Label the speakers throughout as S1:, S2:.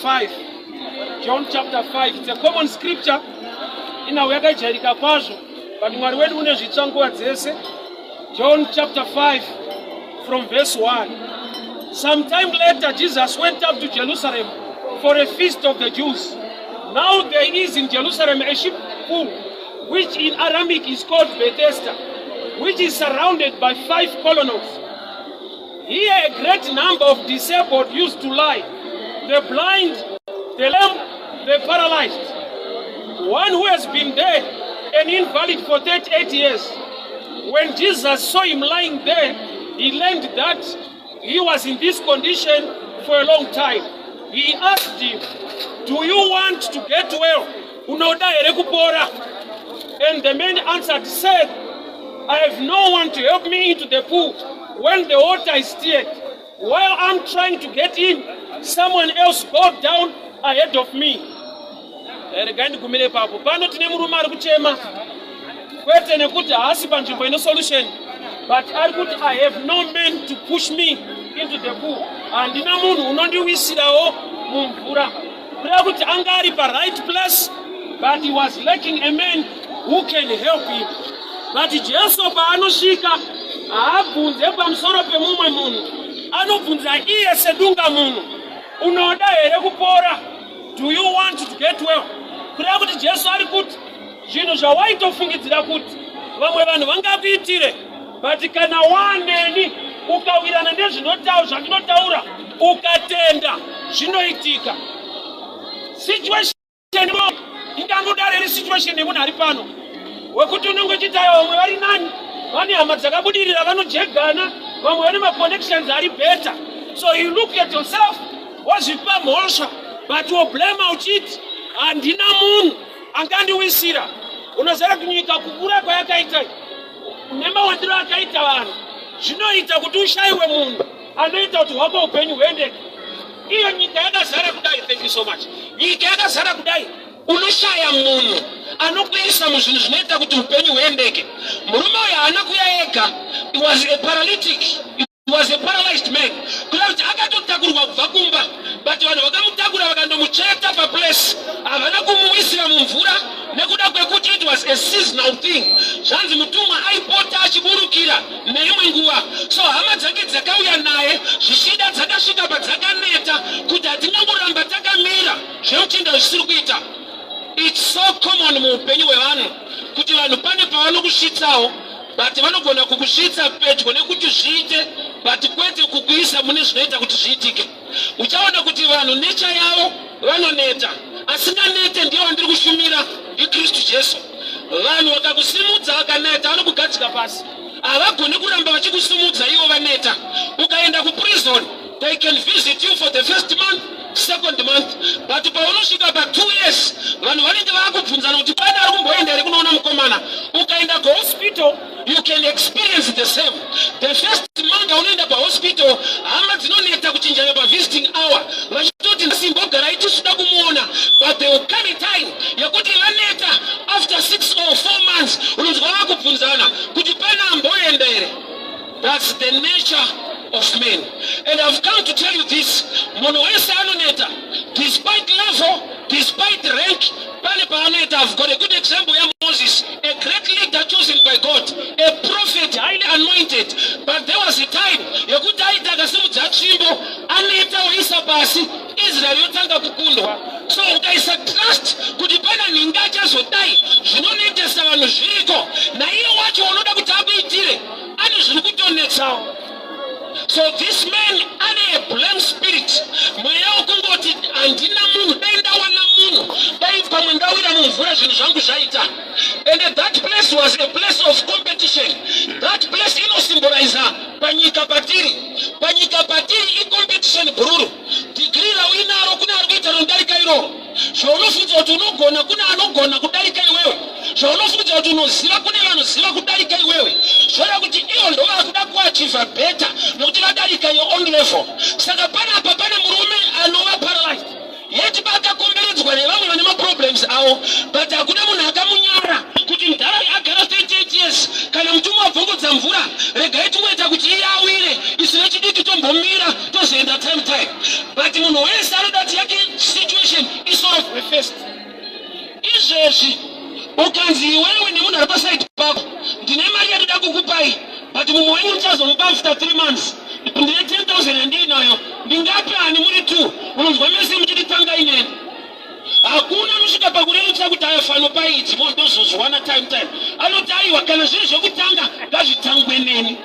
S1: 5. John chapter 5. It's a common scripture. Inhau yakajairika kwazvo, but Mwari wedu une zvitsva nguva dzese. John chapter 5 from verse 1. Some time later, Jesus went up to Jerusalem for a feast of the Jews. Now there is in Jerusalem a sheep pool, which in Aramaic is called Bethesda, which is surrounded by five colonnades. Here a great number of disabled used to lie, the blind, the lame, the paralyzed. One who has been there, an invalid for 38 years. When Jesus saw him lying there, he learned that he was in this condition for a long time. He asked him, "Do you want to get well? Unoda here kupora?" And the man answered, said, "I have no one to help me into the pool when the water is stirred. While I'm trying to get in, someone else got down ahead of me." Regai ndigumire ipapo. Pano tine murume ari kuchema, kwete nekuti haasi panzvimbo ine solution, but ari kuti, "I have no man to push me into the pool." Handina munhu unondiwisirawo mumvura. Kureva kuti anga ari paright place, but he was lacking a man who can help him. But Jesu paanosvika, haabvunze pamusoro pemumwe munhu, anobvunza iye sedunga munhu, "Unoda here kupora? Do you want to get well?" Kureva kuti Jesu ari kuti zvinhu zvawaitofungidzira kuti vamwe vanhu vangakuitire, but kana waneni ukawirana nezvinotaura zvandinotaura, ukatenda, zvinoitika. Situation ingangodaro iri situation yemunhu ari pano wekuti unenge uchiita, vamwe vari nani, vane hama dzakabudirira, vanojegana, vamwe vane maconnections ari better. So you look at yourself, wazvipa mhosva, but woblame uchiti, "Handina munhu angandiwisira." Unozara kunyika kukura kwayakaita nemawandiro akaita vanhu, zvinoita kuti ushayiwe munhu anoita kuti hwako upenyu huendeke. Iyo nyika yakazara kudai, thank you so much, nyika yakazara kudai, unoshaya munhu anokuisa muzvinhu zvinoita kuti upenyu huendeke. Murume uyu haana kuya ega. He was a paralytic, he was a paralyzed man, kuda kuti akatotakurwa kubva kumba, but vanhu vakamutakura vakandomutsveta paplace. Havana kumuwisira mumvura nekuda kwekuti it was a seasonal thing. Zvanzi mutumwa aipota achiburukira neimwe nguva. So hama dzake dzakauya naye, zvichida dzakasvika padzakaneta kuti hatingangoramba takamira zvemuchinda zvisiri kuita. It's so common muupenyu hwevanhu kuti vanhu pane pavanokusvitsawo, but vanogona kukusvitsa pedyo nekuti zviite, but kwete kukuisa mune zvinoita kuti zviitike. Uchaona kuti vanhu necha yavo vanoneta. Asinganete ndiye wandiri kushumira, ndiKristu Jesu. Vanhu vakakusimudza vakaneta, vanokugadzika pasi. Havagoni kuramba vachikusimudza ivo vaneta. Ukaenda kuprison, they can visit you for the first month, second month, but paunosvika pa2 years, vanhu vanenge vaakubvunzana kuti pane ari kumboenda here kunoona mukomana. Ukaenda kuhospital, you can experience the same. The first month aunoenda pahospital, hama dzinoneta kuchinjana pavisiting hour, vachitoti simbogara tisuda kumuona, but there will come a time yekuti vaneta. After 6 or 4 months, unonzwa vakubvunzana kuti pane amboenda here. That's the nature of men, and I've come to tell you this: munhu wese anoneta, despite level, despite rank, pane paanoita. I've got a good example yaMoses, a great leader chosen by God, a prophet highly anointed, but there was a time yekuti aiti akasimudza tsvimbo, aneta, waisa pasi, Israel yotanga kukundwa. So ukaisa trust kuti pana nhingi achazodai, zvinonetesa vanhu zviriko, naiye wacho unoda kuti akuitire ane zviri kutonetsawo. So this man ane a blame spirit, mweya wekungoti, "Handina munhu, dai ndawana munhu, dai pamwe ndawira mumvura, zvinhu zvangu zvaita." And that place was a place of competition. That place inosymboliza panyika patiri. Panyika patiri icompetition bhururu. Degree rauinaro, kune ari kuita rinodarika iroro. Zvaunofunza kuti unogona, kune anogona kudarika iwewe. Zvaunofunza kuti unoziva, kune vanoziva kudarika iwewe. Zvoreva kuti ivo ndo vakuda kuachieve better nokuti vadarika your own level. Saka panapa pane murume anova paralyzed, yet pakakomberedzwa nevamwe vane maproblems avo, but hakuna munhu akamunyara kuti mudhara agara 38 years. Kana mutumwa wabvongodza mvura, regai tingoita kuti iye awire, isu vechidiki tombomira, tozoenda time time. But munhu wese anoda kuti yake First, izvezvi ukanzi iwewe nemunhu ari paside pako, "Ndine mari yatoda kukupai, but mumwe wenyu ndichazomupa after 3 months. Ndine 10,000 yandiinayo, ndingape ani muri two?" Unonzwa mese muchiti, "Tanga ineni." Hakuna anosvika pakurerutsa kuti ayafanopa idzi, ndozozwana time time. Anoti, "Aiwa, kana zviri zvekutanga, ngazvitangwe neni."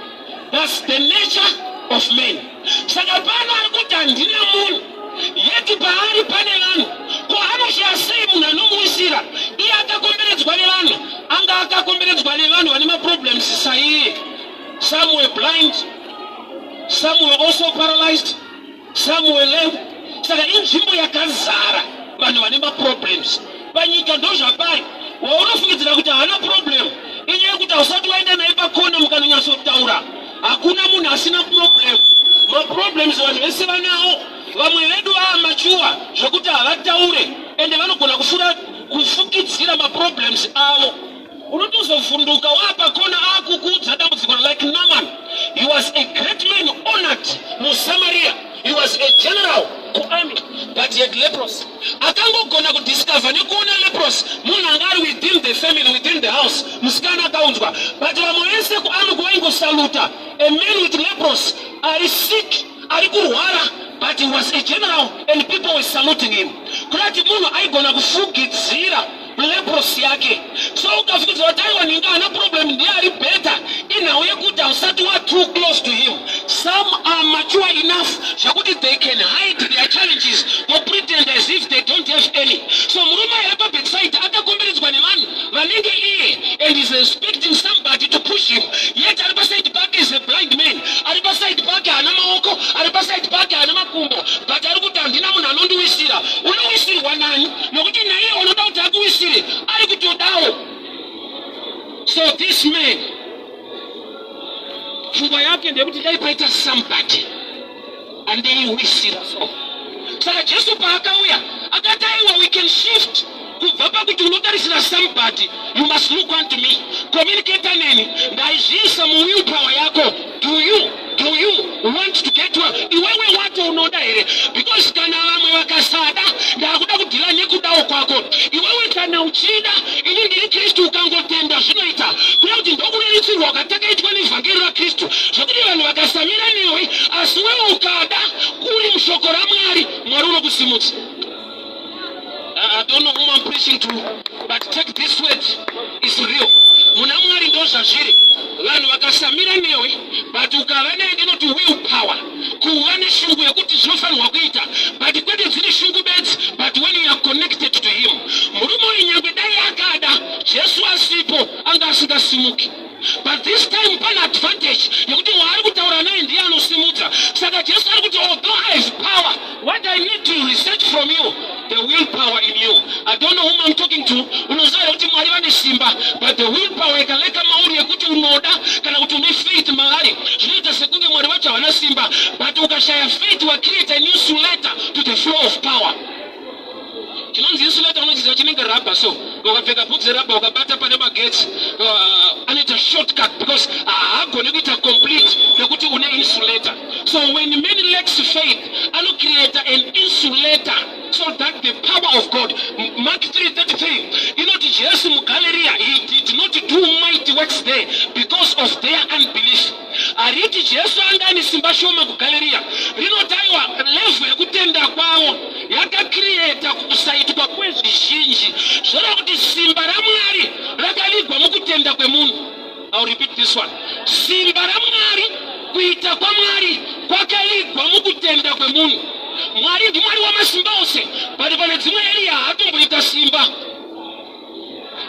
S1: That's the nature of men. Saka pano ari kuti handina munhu, yet paari pane vanhu. Ko anoshaya sei munhu anomuwisira iye akakomberedzwa nevanhu? Anga akakomberedzwa nevanhu vane maproblems saiye. Some were blind, some were also paralyzed, some were lame. Saka inzvimbo yakazara vanhu vane maproblems. Panyika ndozvapari. Waunofungidzira kuti haana problem, inyaya yekuti hausati waenda naye pakona mukanonyatsotaura. Hakuna munhu asina problem. Maproblems vanhu vese vanawo. Vamwe vedu vaamature zvokuti havataure, ende vanogona kufura kufukidzira maproblems avo. Unotozovhunduka waapakona akukuudza dambudziko. Like Naaman, he was a great man, honored muSamaria. He was a general kuarmy, but he had leprosy. Akangogona kudiscover nekuona leprosy munhu anga ari within the family, within the house, musikana akaunzwa. But vamwe vese kuarmy kuvaingosaluta a man with leprosy, ari sick, ari kurwara, but he was a general and people were saluting him. Kurati munhu aigona kufugidzira leprosy yake. So ukafukidzira kuti aiwa, ninga haana problem, ndiye ari better, inhau yekuti hausati wa too close to him. Some are mature enough zvekuti they can hide their challenges or pretend as if they don't have any. So murume ari paBethsaida akakomberedzwa nevanhu vanenge iye and is expecting somebody to push him, yet ari paside pake is a blind man, ari paside pake haana maoko, ari paside pake haana makumbo, but ari kuti, "Handina munhu anondiwisira." Unowisirwa nani? Nokuti naiye unoda kuti akuwisire ari kutodawo. So this man, pfungwa yake ndeyekuti dai paita somebody andeiwisira. So saka Jesu paakauya akati, "Aiwa, we can shift kubva pakuti unotarisira somebody. You must look unto me, communicate neni. Ndaizviisa muwill power yako. Do you want to get well? Iwewe wacho unoda here? Because kana vamwe vakasada, ndakuda kudeala nekudawo kwako iwewe. Kana uchida, ini ndiri Kristu. Ukangotenda, zvinoita." Kuda kuti ndokureritsirwa kwatakaitwa nevhangeri raKristu, zvekuti vanhu vakasamira newe, asi wewe ukada, kuri mushoko raMwari, Mwari unokusimudza. I don't know whom I'm preaching to, but take this word, is real. Muna Mwari ndo zvazviri. Vanhu vakasamira newe, but ukava naye ndinoti will power, kuva neshungu yekuti zvinofanirwa kuita, but kwete dziri shungu bedzi, but when you are connected to him. Murume uyu, nyangwe dai akada, Jesu asipo, anga asingasimuki. But this time pane advantage yekuti waari kutaura naye ndiye anosimudza. Saka Jesu ari kuti, "Although I have power, what I need to research from you, the will power in you." I don't know whom I'm talking to. Unoziva here kuti Mwari vane simba, but the will power ikalacka mauri yekuti unoda kana kuti une faith mavari, zvinoita sekunge Mwari vacho havana simba. But ukashaya faith, wacreate an insulator to the flow of power. Chinonzi insulator unochiziva? Chinenge rubber. So ukapfeka bhutsi rubber, ukabata pane magetsi, anoita shortcut because haagoni kuita complete nekuti une insulator. So when man lacks faith, anocreata an insulator so that the power of God. Mark 3:33 inoti Jesu muGalileya, he did not do mighty works there because of their unbelief. Hariti Jesu anga ane simba shoma kuGalileya. Rinoti aiwa, level yekutenda kwavo yakacreata kusaitwa kwezvizhinji. Zvoreva kuti simba raMwari rakavigwa mukutenda kwemunhu. I'll repeat this one. Simba raMwari, kuita kwaMwari kwakavigwa mukutenda kwemunhu. Mwari ndiMwari wamasimba ose, but pane dzimwe area haatomboita simba.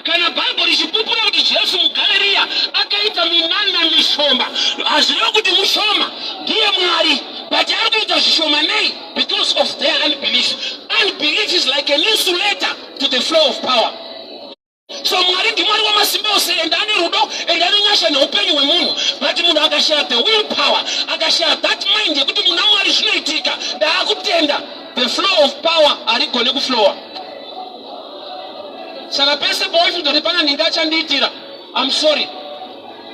S1: Kana Bhaibheri richipupura kuti Jesu muGalileya akaita minana mishoma, hazvireva kuti mushoma. Ndiye Mwari, but ari kuita zvishoma. Nei? Because of their unbelief. Unbelief is like an insulator to the flow of power. So Mwari ndiMwari wamasimba ose, ende ane rudo, ende ane nyasha neupenyu hwemunhu, but munhu akashaya the will power, akashaya that mind yekuti muna Mwari zvinoitika, ndaakutenda, the flow of power harigone kuflowa. Saka pese pawaifunga kuti pana nhingi achandiitira, I'm sorry,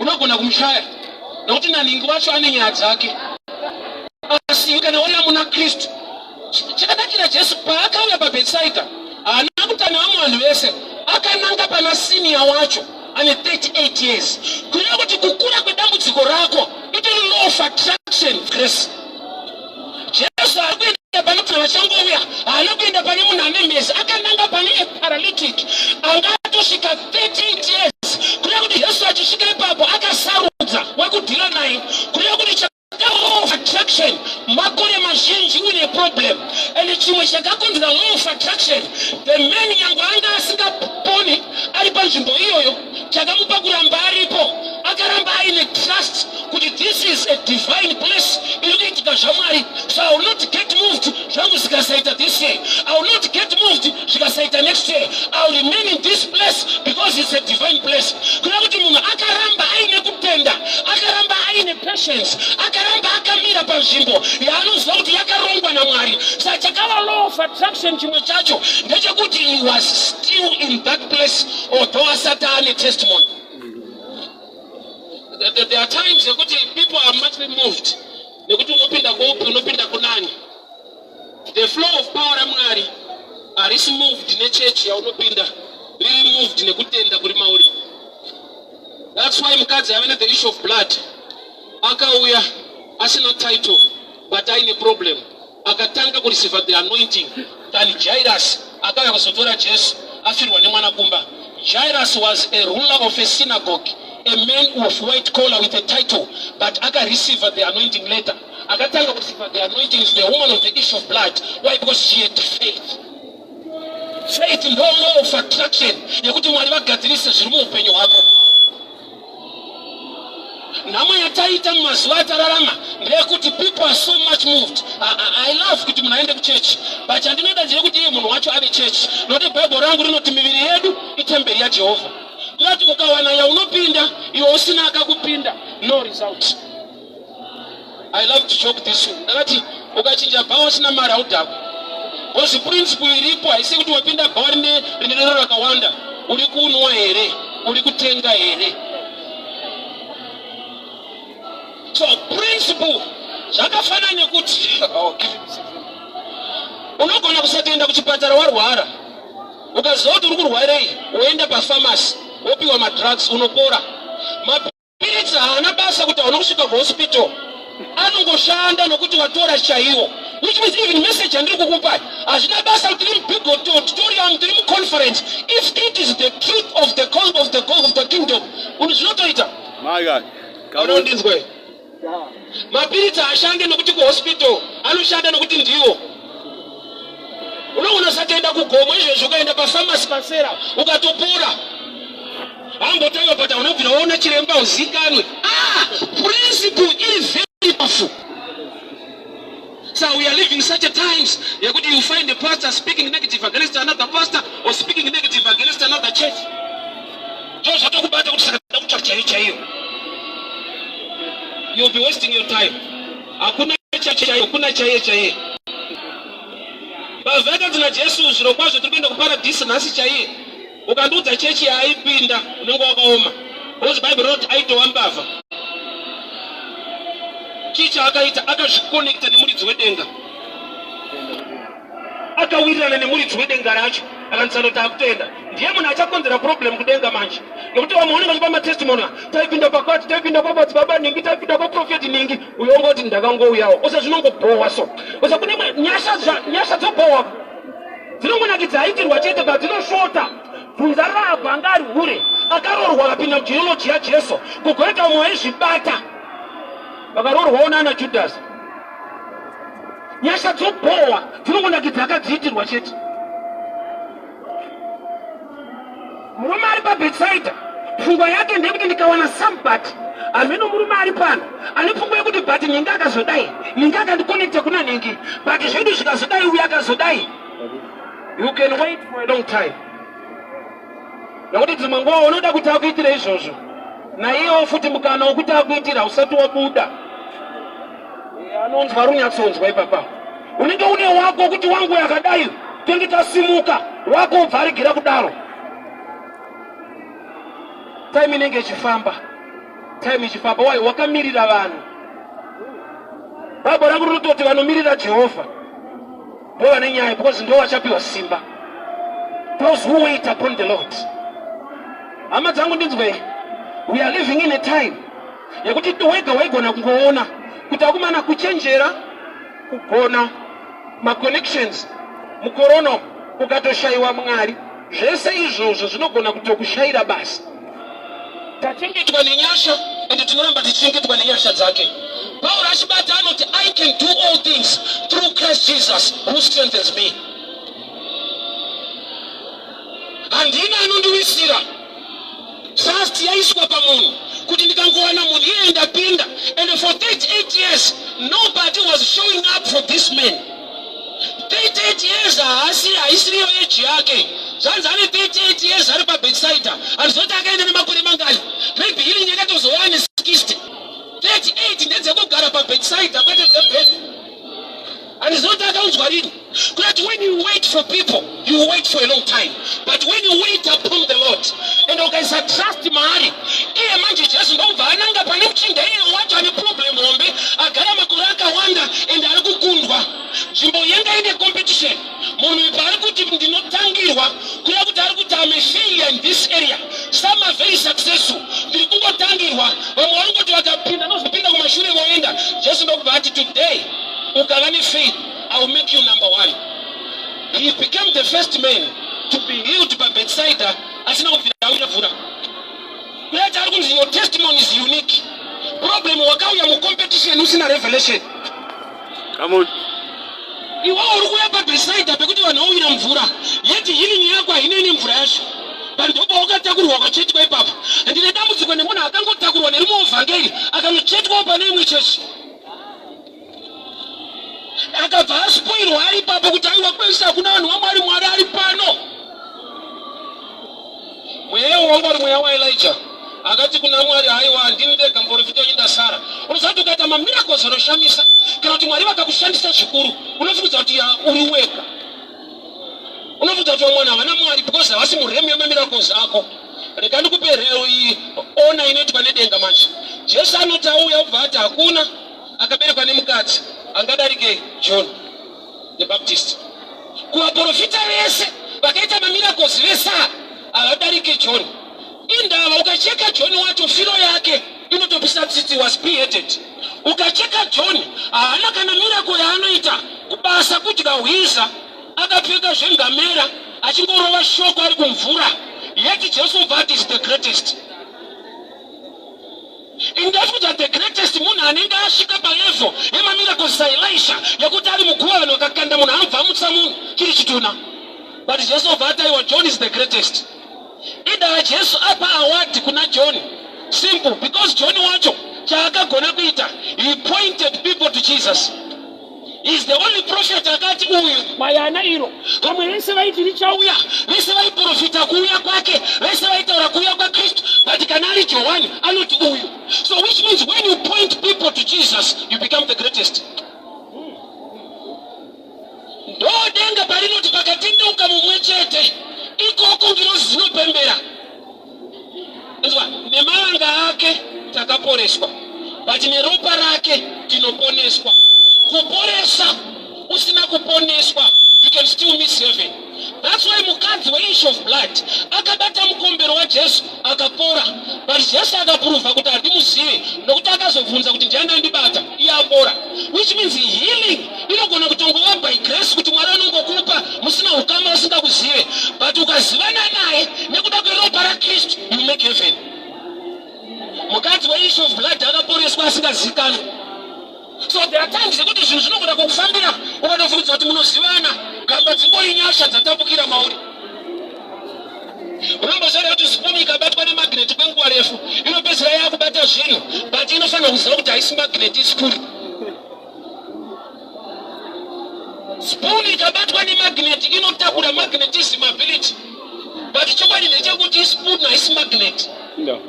S1: unogona kumushaya, nokuti nanhingi wacho ane nyaya dzake. Asi kana wauya muna Kristu, chakanakira Jesu paakauya paBhetsaida,
S2: Haana kuita nevamwe vanhu vese, akananga pana senior wacho ane 38 years. Kureva kuti kukura kwedambudziko rako itori law of attraction, grace. Jesu ari kuenda pane munhu vachangouya, haana kuenda pane munhu ane mhezi, akananga pane a paralytic anga atosvika 38 years. Kureva kuti Jesu achisvika ipapo akasarudza wekudhila naye. Kureva kuti law of attraction, makore mazhinji uine problem, and chimwe chakakonzera law of attraction, the man nyange anga asingaponi ari panzvimbo iyoyo, chakamupa kuramba aripo, akaramba aine trust kuti this is a divine place iri kuitika zvaMwari, so I will not get moved. Zvangu zvikasaita this year, I will not get moved. Zvikasaita next year, I will remain in this place because it's a divine place. Kuda kuti munhu akaramba aine kutenda, akaramba aine patience, akaramba akamira panzvimbo yaanoziva kuti yakarongwa naMwari. Saka chakava law of attraction chimwe chacho ndechekuti he was still in that place although asati ane testimony. There are times yekuti people are much moved nekuti unopinda kuupi, unopinda kunani. The flow of power raMwari harisi moved nechechi yaunopinda, riri moved nekutenda kuri mauri. That's why mukadzi ave nethe issue of blood akauya asina title but aine problem, akatanga kureceiva the anointing than Jairus akauya kuzotora Jesu afirwa nemwana kumba. Jairus was a ruler of a synagogue, a man of white collar with a title, but akareceiva the anointing later. Akatanga kureceiva the anointing is the woman of the issue of blood. Why? Because she had faith. Faith ndo law of attraction yekuti Mwari vagadzirise zviri muupenyu hwako. Nhamo yataita mumazuva atararama ndeyekuti people are so much moved. I love kuti munhu aende kuchechi, but chandinoda ndeyekuti iye munhu wacho ave chechi, nokuti Bhaibheri rangu rinoti miviri yedu itemberi yaJehovha. Kurati ukawana yaunopinda iwe usina akakupinda, no result. I love to joke this one. Ndakati ukachinja bhawa usina mari, haudhakwi, because principle iripo haisi kuti wapinda bhawa rine doro rakawanda, uri kunwa here, uri kutenga here? So principle zvakafanana nekuti, oh, give me this example. Unogona kusatoenda kuchipatara warwara, ukaziva kuti uri kurwarei, woenda pafamasi, wopiwa madrugs, unopora. Mapiritsi haana basa kuti hauna kusvika kuhospital, anongoshanda nokuti watora chaiwo, which means even message yandiri kukupai hazvina basa kuti tiri mubig auditorium, tiri muconference. If it is the truth of the call of the God of the kingdom, unhu zvinotoita.
S3: My God.
S2: Anondinzwa? Mapiritsi haashande nokuti kuhospital, anoshanda nokuti ndiwo. Unogona usatoenda kugomo izvezvi, ukaenda pafamasi pasera ukatopora, hambotanga, but unobvira waona chiremba uzikanwe. Ah, principle iri very powerful. So we are living such a times yekuti you find a pastor speaking negative against another pastor or speaking negative against another church. Ndo zvatokubata kuti saka da kutsvaka chaiyo chaiyo. You'll be wasting your time. Hakuna chaiyo, kuna chaiye chaiye. Mbavha yakanzi naJesu, "Zviro kwazvo tiri kuenda kuparadhisi nhasi chaiye." Ukandiudza chechi yaaipinda, unenge wakaoma, because Bhaibheri rinoti aitova mbavha. Chii chaakaita? Akazvikonekta nemuridzi wedenga, akawirirana nemuridzi wedenga racho, akanzana kuti akutoenda. Ndiye munhu achakonzera problem kudenga manje, nekuti vamwe vanenge vachipa matestimony, "Taipinda pakati, taipinda kwamadzibaba ningi, taipinda kwaprofeti ningi." Uyo ongoti, "Ndakangouyawo." Ose zvinongobhohwa. So ose kune imwe nyasha dzobhohwa, dzinongonakidza, aitirwa chete, but dzinoshota. Bvunza Rahabhu, anga ari hure, akaroorwa, akapinda mugenealogy yaJesu. Kugoita umwe waizvibata, vakaroorwawo nana Judhasi. Nyasha dzobhohwa, dzinongonakidza akadziitirwa chete. Murume ari paBhetsaida, pfungwa yake ndeyekuti ndikawana somebody hameno. Murume ari pano ane pfungwa yekuti, "But ningi akazodai, ningi akandikonekta kuna ningi, but zvedu zvikazodai, uyu akazodai." You can wait for a long time, nekuti dzimwe nguva unoda kuti akuitire izvozvo, naiyewo futi mukana wekuti akuitira usati wabuda. Anonzwa runyatsonzwa ipapa. Unenge une wako kuti wangu yakadai, tenge tasimuka, wako ubva aregera kudaro. Time inenge ichifamba, time ichifamba. Wai wakamirira vanhu? Bhaibheri rangu rinototi vanomirira Jehovha ndo vane nyaya, because ndo vachapiwa simba. Those who wait upon the Lord. Hama dzangu, ndinzwei. We are living in a time yekuti wega waigona kungoona kuti akumana kuchenjera, kugona maconnections mukorono, ukatoshayiwa Mwari, zvese izvozvo zvinogona kutokushayira basa. Tachengetwa nenyasha, ende tinoramba tichichengetwa nenyasha dzake. Pauro achibata anoti, "I can do all things through Christ Jesus who strengthens me." Handina anondiwisira. Trust yaiswa pamunhu kuti ndikangowana munhu iyeye ndapinda. And for 38 years nobody was showing up for this man. 38 years haasi, haisiriyo age yake. Zvanzi ane 38 years ari paBethsaida. Handizoti akaenda nemakore mangani. Maybe healing yakatozova ane 60. 38 ndedzekugara paBethsaida, kwete dzebhedhi. Handizoti akaunzwa rini. Kuti when you wait for people, you wait for a long time, but when you wait upon the Lord and ukaisa trust maari iye, manje Jesu ndobva ananga pane muchinda iye wacho ane problem hombe, agara makore akawanda and ari kukundwa. Nzvimbo yanga ine competition. Munhu paari kuti ndinotangirwa, kuda kuti ari kuti am a failure in this area, some are very successful, ndiri kungotangirwa, vamwe vari kungoti vakapinda nozopinda kumashure voenda. Jesu ndokubva ati, "Today ukava nefaith, I will make you number one." He became the first man to be healed paBethsaida asina kubvira auya mvura. Kuyati ari kunzi your testimony is unique. Problem, wakauya mucompetition usina revelation.
S3: Come on.
S2: Iwewe uri kuuya paBethsaida pekuti vanhu vauira mvura, yeti healing yako hainei nemvura yacho, but ndopawakatakurwa ukachetwa ipapo. Ndine dambudziko nemunhu akangotakurwa nerimwe vhangeri, akanochetwawo pane imwe chechi, akabva aspoirwa ari ipapo kuti aiwa, kwese hakuna vanhu vaMwari, Mwari ari pano. Mweya wanga uri mweya waElija akati kuna Mwari, "Haiwa, handini ndega muprofita wenyu ndasara." Unoziva kuti ukaita mamiracles anoshamisa, kana kuti Mwari vakakushandisa zvikuru, unofungidzwa kuti ya, uri wega. Unofungidzwa kuti vamwe vanhu havana Mwari because havasi murealm yemamiracles ako. Rega ndikupe reo iyi, ona inoitwa nedenga. Manje Jesu anoti auya, ubva ati hakuna akaberekwa nemukadzi angadarike John the Baptist. Kuvaprofita vese vakaita mamiracles vese havadarike John. Indava ukacheka John wacho, firo yake inotopisa tsitsi, was beheaded. Ukacheka John, haana kana miracle yaanoita. Kubasa kudya hwiza, akapfeka zvengamera, achingorova shoko ari kumvura. Yet Jesu ubva ati is the greatest. Indafuta the greatest munhu anenge asvika palevel yemamiracles saElisha, yekuti ari muguva, vanhu vakakanda munhu, anobva amutsa munhu chiri chituna. But Jesu obva ati aiwa, John is the greatest. Idava Jesu apa award kuna John, simple, because John wacho chaakagona kuita, he pointed people to Jesus. He is the only prophet akati uyu
S1: Gwayana iro vamwe vese vaiti richauya.
S2: Richauya. Vese vaiprofita kuuya kwake, vese vaitaura kuuya kwaKristu, but kana ari Johani anoti uyu. So which means when you point people to Jesus, you become the greatest. Ndo denga parinoti pakatendeuka mumwe chete, ikoko ngirozi dzinopembera. Inzwa, nemavanga ake takaporeswa, but neropa rake tinoponeswa. Kuporesa usina kuponeswa, you can still miss heaven. That's why mukadzi weissue of blood akabata mukombero waJesu akapora, but Jesu akaprova kuti handimuzive, nokuti akazobvunza kuti ndiani andibata, iye apora. Which means healing inogona kutongova by grace, kuti Mwari anongokupa musina ukama, usingakuzive, but ukazivana naye nekuda kweropa raKristu, you make heaven. Mukadzi weissue of blood akaporeswa asingazikanwi. So there are times yekuti zvinhu zvinogona kukufambira ukatofungidzwa kuti munozivana. Gamba dzingori nyasha dzatapukira mauri. Unomboziva kuti spoon ikabatwa nemagnet kwenguva refu, inopedzisira yakubata zvinhu, but inofanira kuziva kuti haisi magnet, ispoon. Spoon ikabatwa nemagnet inotakura magnetism ability, but chokwadi ndechekuti ispoon, haisi magnet.
S3: No.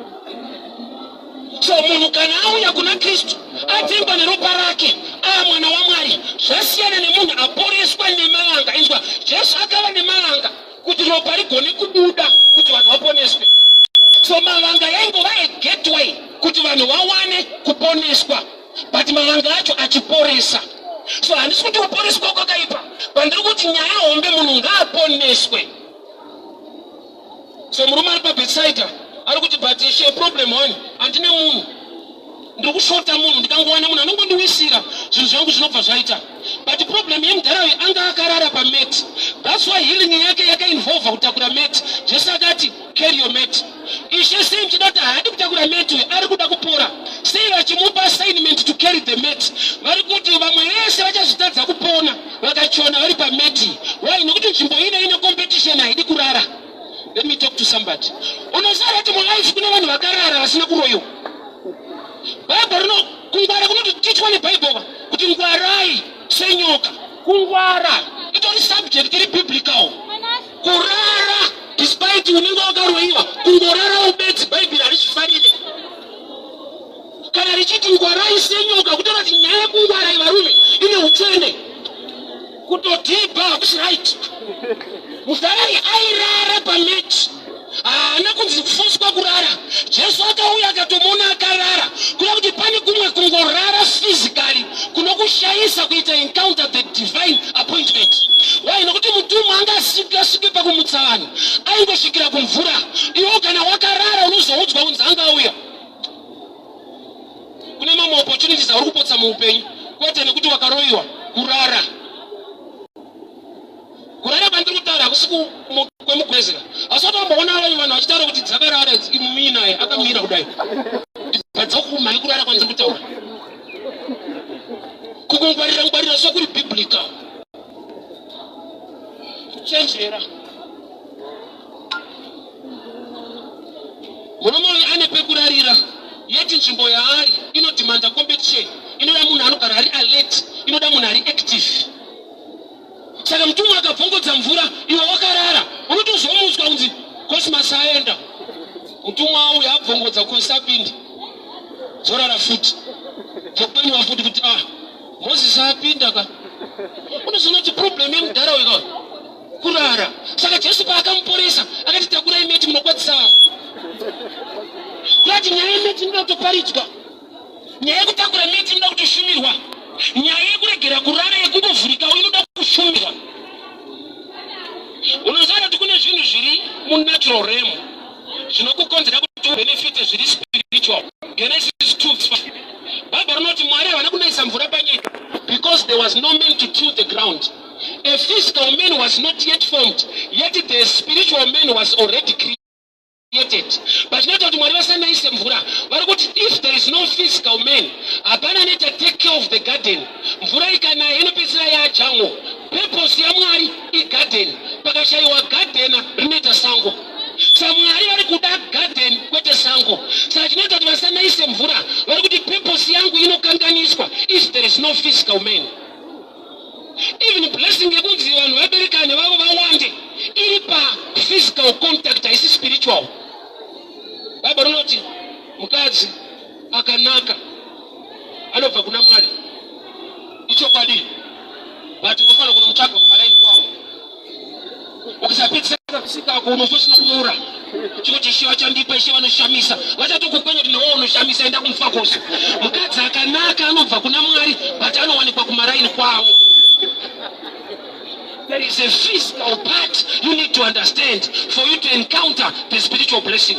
S2: So munhu kana auya kuna Kristu, atengwa neropa rake, aa mwana waMwari, zvasiyana nemunhu aporeswa nemavanga. Inzwa, Jesu akava nemavanga kuti ropa rigone kubuda kuti vanhu vaponeswe. So mavanga yaingova a gateway kuti vanhu vawane kuponeswa, but mavanga acho achiporesa. So handisi kuti kuporeswa kwakaipa, pandiri kuti nyaya hombe, munhu ngaaponeswe. So murume ari paBethsaida ari kuti, "But Ishe, problem one, handine munhu, ndiri kushota munhu. Ndikangowana munhu anongondiwisira, zvinhu zvangu zvinobva zvaita." But problem yemudharawi, anga akarara pamat. That's why healing yake yakainvolva kutakura mat. Jesu akati, "Carry your mat." Ishe, sei muchida kuti haadi kutakura mat uyu, ari kuda kupora? Sei vachimupa assignment to carry the mat? Vari kuti vamwe vese vachazvitadza kupona vakachona vari pamat. Why? Nekuti nzvimbo ino ine competition, haidi kurara. Let me talk to somebody. Unoziva kuti mulife kune vanhu vakarara vasina kuroyiwa? Bhaibheri rino kungwara kunototichwa nebhaibheri kuti ngwarai senyoka. Kungwara itori subject iri biblical. Kurara despite unenge wakaroyiwa, kungorara ubedzi, Bhaibheri harizvifarire. Kana richiti ngwarai senyoka, kutora kuti nyaya yekungwarai, varume, ine utsvene. Kutodhibha hakusi right. Mudharai airara pamat, haana kunzi kufoswa kurara. Jesu akauya akatomuona akarara. Kuda kuti pane kumwe kungorara physically kunokushayisa kuita encounter the divine appointment. Why? Nokuti mutumwa anga asingasvike pakumutsa vanhu, aingosvikira kumvura. Iwo kana wakarara, unozoudzwa kunzi anga auya. Kune mamwe opportunities auri kupotsa muupenyu, kwete nekuti wakaroyiwa. Kurara, kurara kwandiri kutaura hakusi kwemugwezera. Asi watomboona vamwe vanhu vachitaura kuti dzakarara muminaye akamira kudai, bva kurara kwandiri kutaura, kukungwarira ngwarira sokuri biblical, kuchenjera. Murume uyu ane pekurarira, yeti nzvimbo yaari inodhimanda competition, inoda munhu anogara ari alert, inoda munhu ari active. Saka mutumwa akabvongodza mvura, iwe wakarara, unotozomutswa kunzi Cosmas aenda. Mutumwa auya abvongodza, Kosi apinda, dzorara futi, dzokweniwa futi kuti, "Ah, Mozisi apinda ka." Unozoona kuti problem yemudhara uyu ka kurara. Saka Jesu paakamuporesa akati, "Takurai mat, munokwadzisa vamwe." Kurati nyaya yemat inoda kutoparidzwa, nyaya yekutakura mat inoda kutoshumirwa, nyaya yekuregera kurara, yekungovhurikawo, inoda kushumirwa. Unoziva kuti kune zvinhu zviri munatural realm zvinokukonzera kuti ubenefite zviri spiritual. Genesis 2, Bhaibheri rinoti Mwari havana kunayisa mvura panyika because there was no man to till the ground. A physical man was not yet formed, yet the spiritual man was already created. But chinoita kuti Mwari vasanayise mvura, vari kuti if there is no physical man, hapana anoita take care of the garden. Mvura ikanaya inopedzisira yajamwo. Purpose yaMwari igarden. Pakashayiwa gardener, rinoita sango. SaMwari vari kuda garden, kwete sango. Saka chinoita kuti vasanayise mvura, vari kuti purpose yangu inokanganiswa if there is no physical man. Even blessing yekunzi vanhu vaberekane vavo vawande iri paphysical contact, haisi spiritual. Bhaibheri rinoti mukadzi akanaka anobva kuna Mwari. Ichokwadi, but unofanira kunomutsvaga kumaraini kwavo. Ukasapedzisa kakusikako, unofa usina kuroora. Chikuti, "Ishe vachandipa, Ishe vanoshamisa," vachatokukwenya kuti newo unoshamisa, enda kumufakoso. Mukadzi akanaka anobva kuna Mwari, but anowanikwa kumaraini kwavo. There is a physical part you need to understand for you to encounter the spiritual blessing.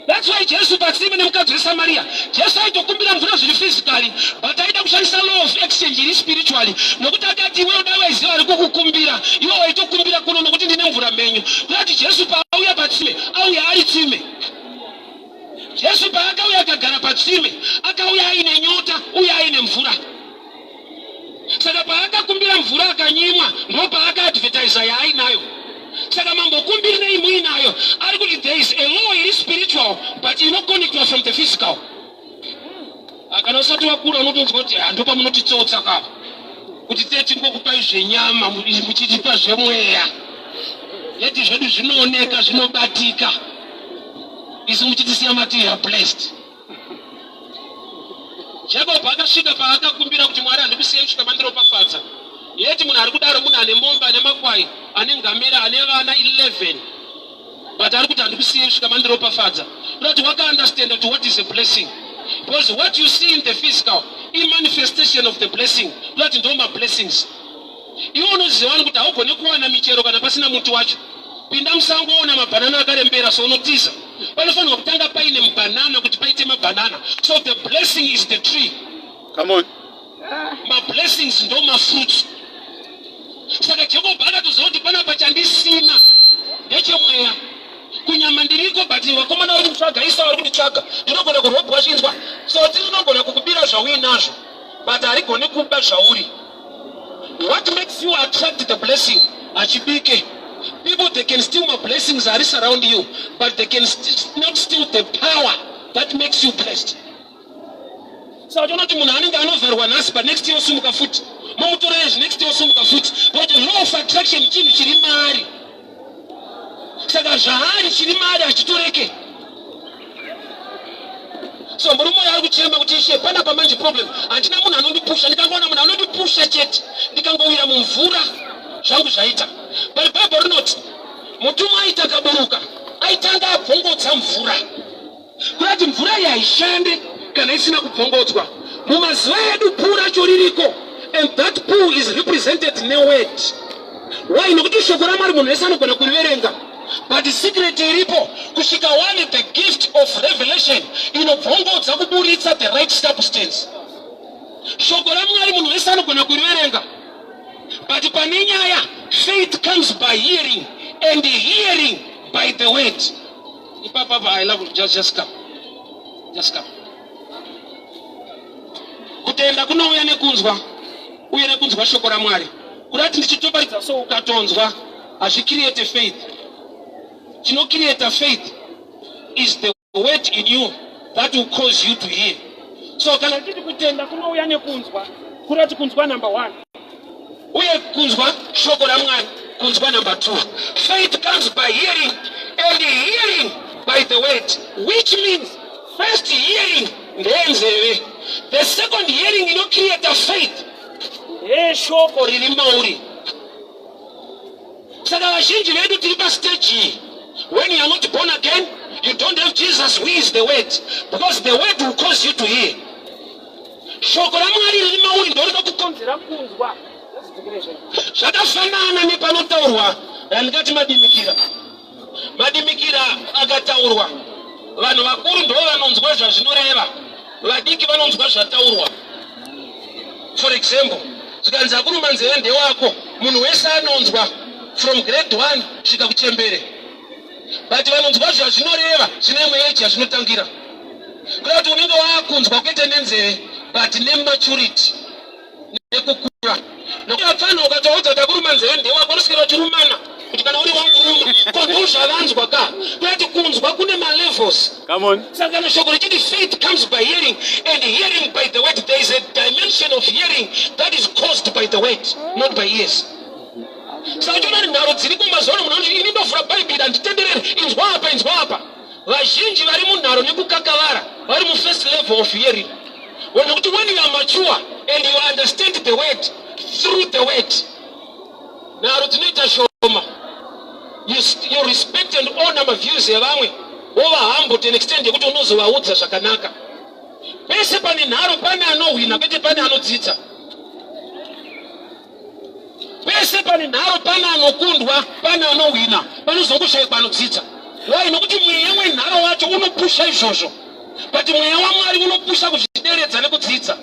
S2: That's why Jesu patsime nemukadzi weSamaria, Jesu aitokumbira mvura zviri physically, but aida kushandisa law of exchange iri spiritually, nokuti akati, "Iwe uda waiziva ari kukukumbira, iwe waitokumbira kuno, nokuti ndine mvura menyu." Kurati Jesu paauya patsime, auya ari tsime. Jesu paakauya akagara patsime, akauya aine nyota uye aine mvura. Saka paakakumbira mvura akanyimwa, ndo paakaadvertisa yaainayo. Saka mambokumbirirei muinayo? Ari kuti there is a law iri spiritual but inoconnectwa from the physical. Ah, kana usati wakura unotonzwa kuti hando pamunotitsotsa ka, kuti tee tingokupai zvenyama, muchitipa zvemweya. Yeti zvedu zvinooneka, zvinobatika, isu muchitisiya mati you are blessed. Jacob akasvika paakakumbira kuti, "Mwari, handikusiyai kusvika mandiropafadza." Yeti munhu ari kudaro munhu ane mombe, ane makwai, ane ngamera, ane vana 11, but ari kuti, "Handikusiyai kusvika mandiropafadza." Kurati wakaunderstanda kuti what is a blessing, because what you see in the physical imanifestation of the blessing. Kurati ndo mablessings iwe unoziva wani kuti haugoni kuwana michero kana pasina muti wacho. Pinda musango woona mabhanana akarembera, so unotiza. Panofanirwa kutanga paine mubhanana kuti paite mabhanana. So the blessing is the tree.
S3: Come on.
S2: Mablessings ndo mafruits. Saka Jacob akatoziva kuti panapa chandisina ndechemweya. Kunyama ndiriko, but vakomana vari kutsvaga, Isa vari kunditsvaga, ndinogona kurobwa chinzwa. So tinogona kukubira zvauinazvo, but harigoni kuba zvauri. What makes you attract the blessing hachibike. People, they can steal my blessings ari surround you, but they can not steal the power that makes you blessed. Saka toona kuti munhu anenge anovharwa nhasi, but next year osumuka futi, momutorera izvi, next year osumuka futi, because law of attraction chinhu chiri maari. Saka zvaari chiri maari hachitoreke. So murume uyo ari kuchema kuti, "Ishe, panapa manje problem, handina munhu anondipusha. Ndikangoona munhu anondipusha chete, ndikangowira mumvura, zvangu zvaita." But Bhaibheri rinoti mutumwa aiti akaburuka, aitanga abvongodza mvura, kurati mvura iyi haishande kana isina kubvongodzwa. Mumazuva edu pool racho ririko, and that pool is represented neword. Why? Nokuti shoko raMwari munhu wese anogona kuriverenga, but secret iripo kusvika wane the gift of revelation inobvongodza kuburitsa the right substance. Shoko raMwari munhu wese anogona kuriverenga, but pane nyaya. Faith comes by hearing, and hearing by the word. Ipapapa I love, just come, just come. Kutenda kunouya nekunzwa, uye nekunzwa shoko raMwari. Kurati ndichitoparidza so, ukatonzwa, hazvicreate faith. Chinocreata faith is the word in you that will cause you to hear. So kana
S1: tichiti kutenda kunouya nekunzwa, kurati kunzwa number one,
S2: uye kunzwa shoko raMwari, kunzwa number two. Faith comes by hearing, and hearing by the word, which means first hearing ndeyenzeve. The second hearing inocreata faith ndeyeshoko riri mauri. Saka vazhinji vedu tiri pastage iyi. When you are not born again, you don't have Jesus who is the word, because the word will cause you to hear. Shoko raMwari riri mauri ndo rinokukonzera
S1: kunzwa.
S2: Zvakafanana nepanotaurwa randingati madimikira. Madimikira akataurwa, vanhu vakuru ndo vanonzwa zvazvinoreva, vadiki vanonzwa zvataurwa. For example, zvikanzi akuruma nzeve ndewako, munhu wese anonzwa from grade 1 svika kuchembere, but vanonzwa zvazvinoreva zvine imwe age yazvinotangira. Kuda kuti unenge waakunzwa kwete nenzeve but nematurity, nekukura. Nokuti vapfana ukatoudza kuti akuruma nzeve ndewako, unoswera uchirumana kuti kana uri wangu ruma. Ko ndo zvavanzwa ka. Kurati kunzwa kune malevels.
S3: Come on.
S2: Saka kana shoko richiti faith comes by hearing, and hearing by the word, there is a dimension of hearing that is caused by the word, not by ears. Saka uchiona kuti nharo dziriko mazuva ano, munhu anoti, "Ini ndovhura Bhaibheri, handitendereri, inzwa apa, inzwa apa." Vazhinji vari munharo nekukakavara vari mufirst level of hearing, nekuti when you are mature and you understand the word through the word, nharo dzinoita shoma. You respect and honor maviews evamwe, wova humble to an extent yekuti unozovaudza zvakanaka. Pese pane nharo pane anohwina, kwete pane anodzidza. Pese pane nharo pane anokundwa, pane anohwina, panozongoshayikwa anodzidza. Why? Nokuti mweya wenharo wacho unopusha izvozvo, but mweya waMwari unopusha kuzvideredza nekudzidza.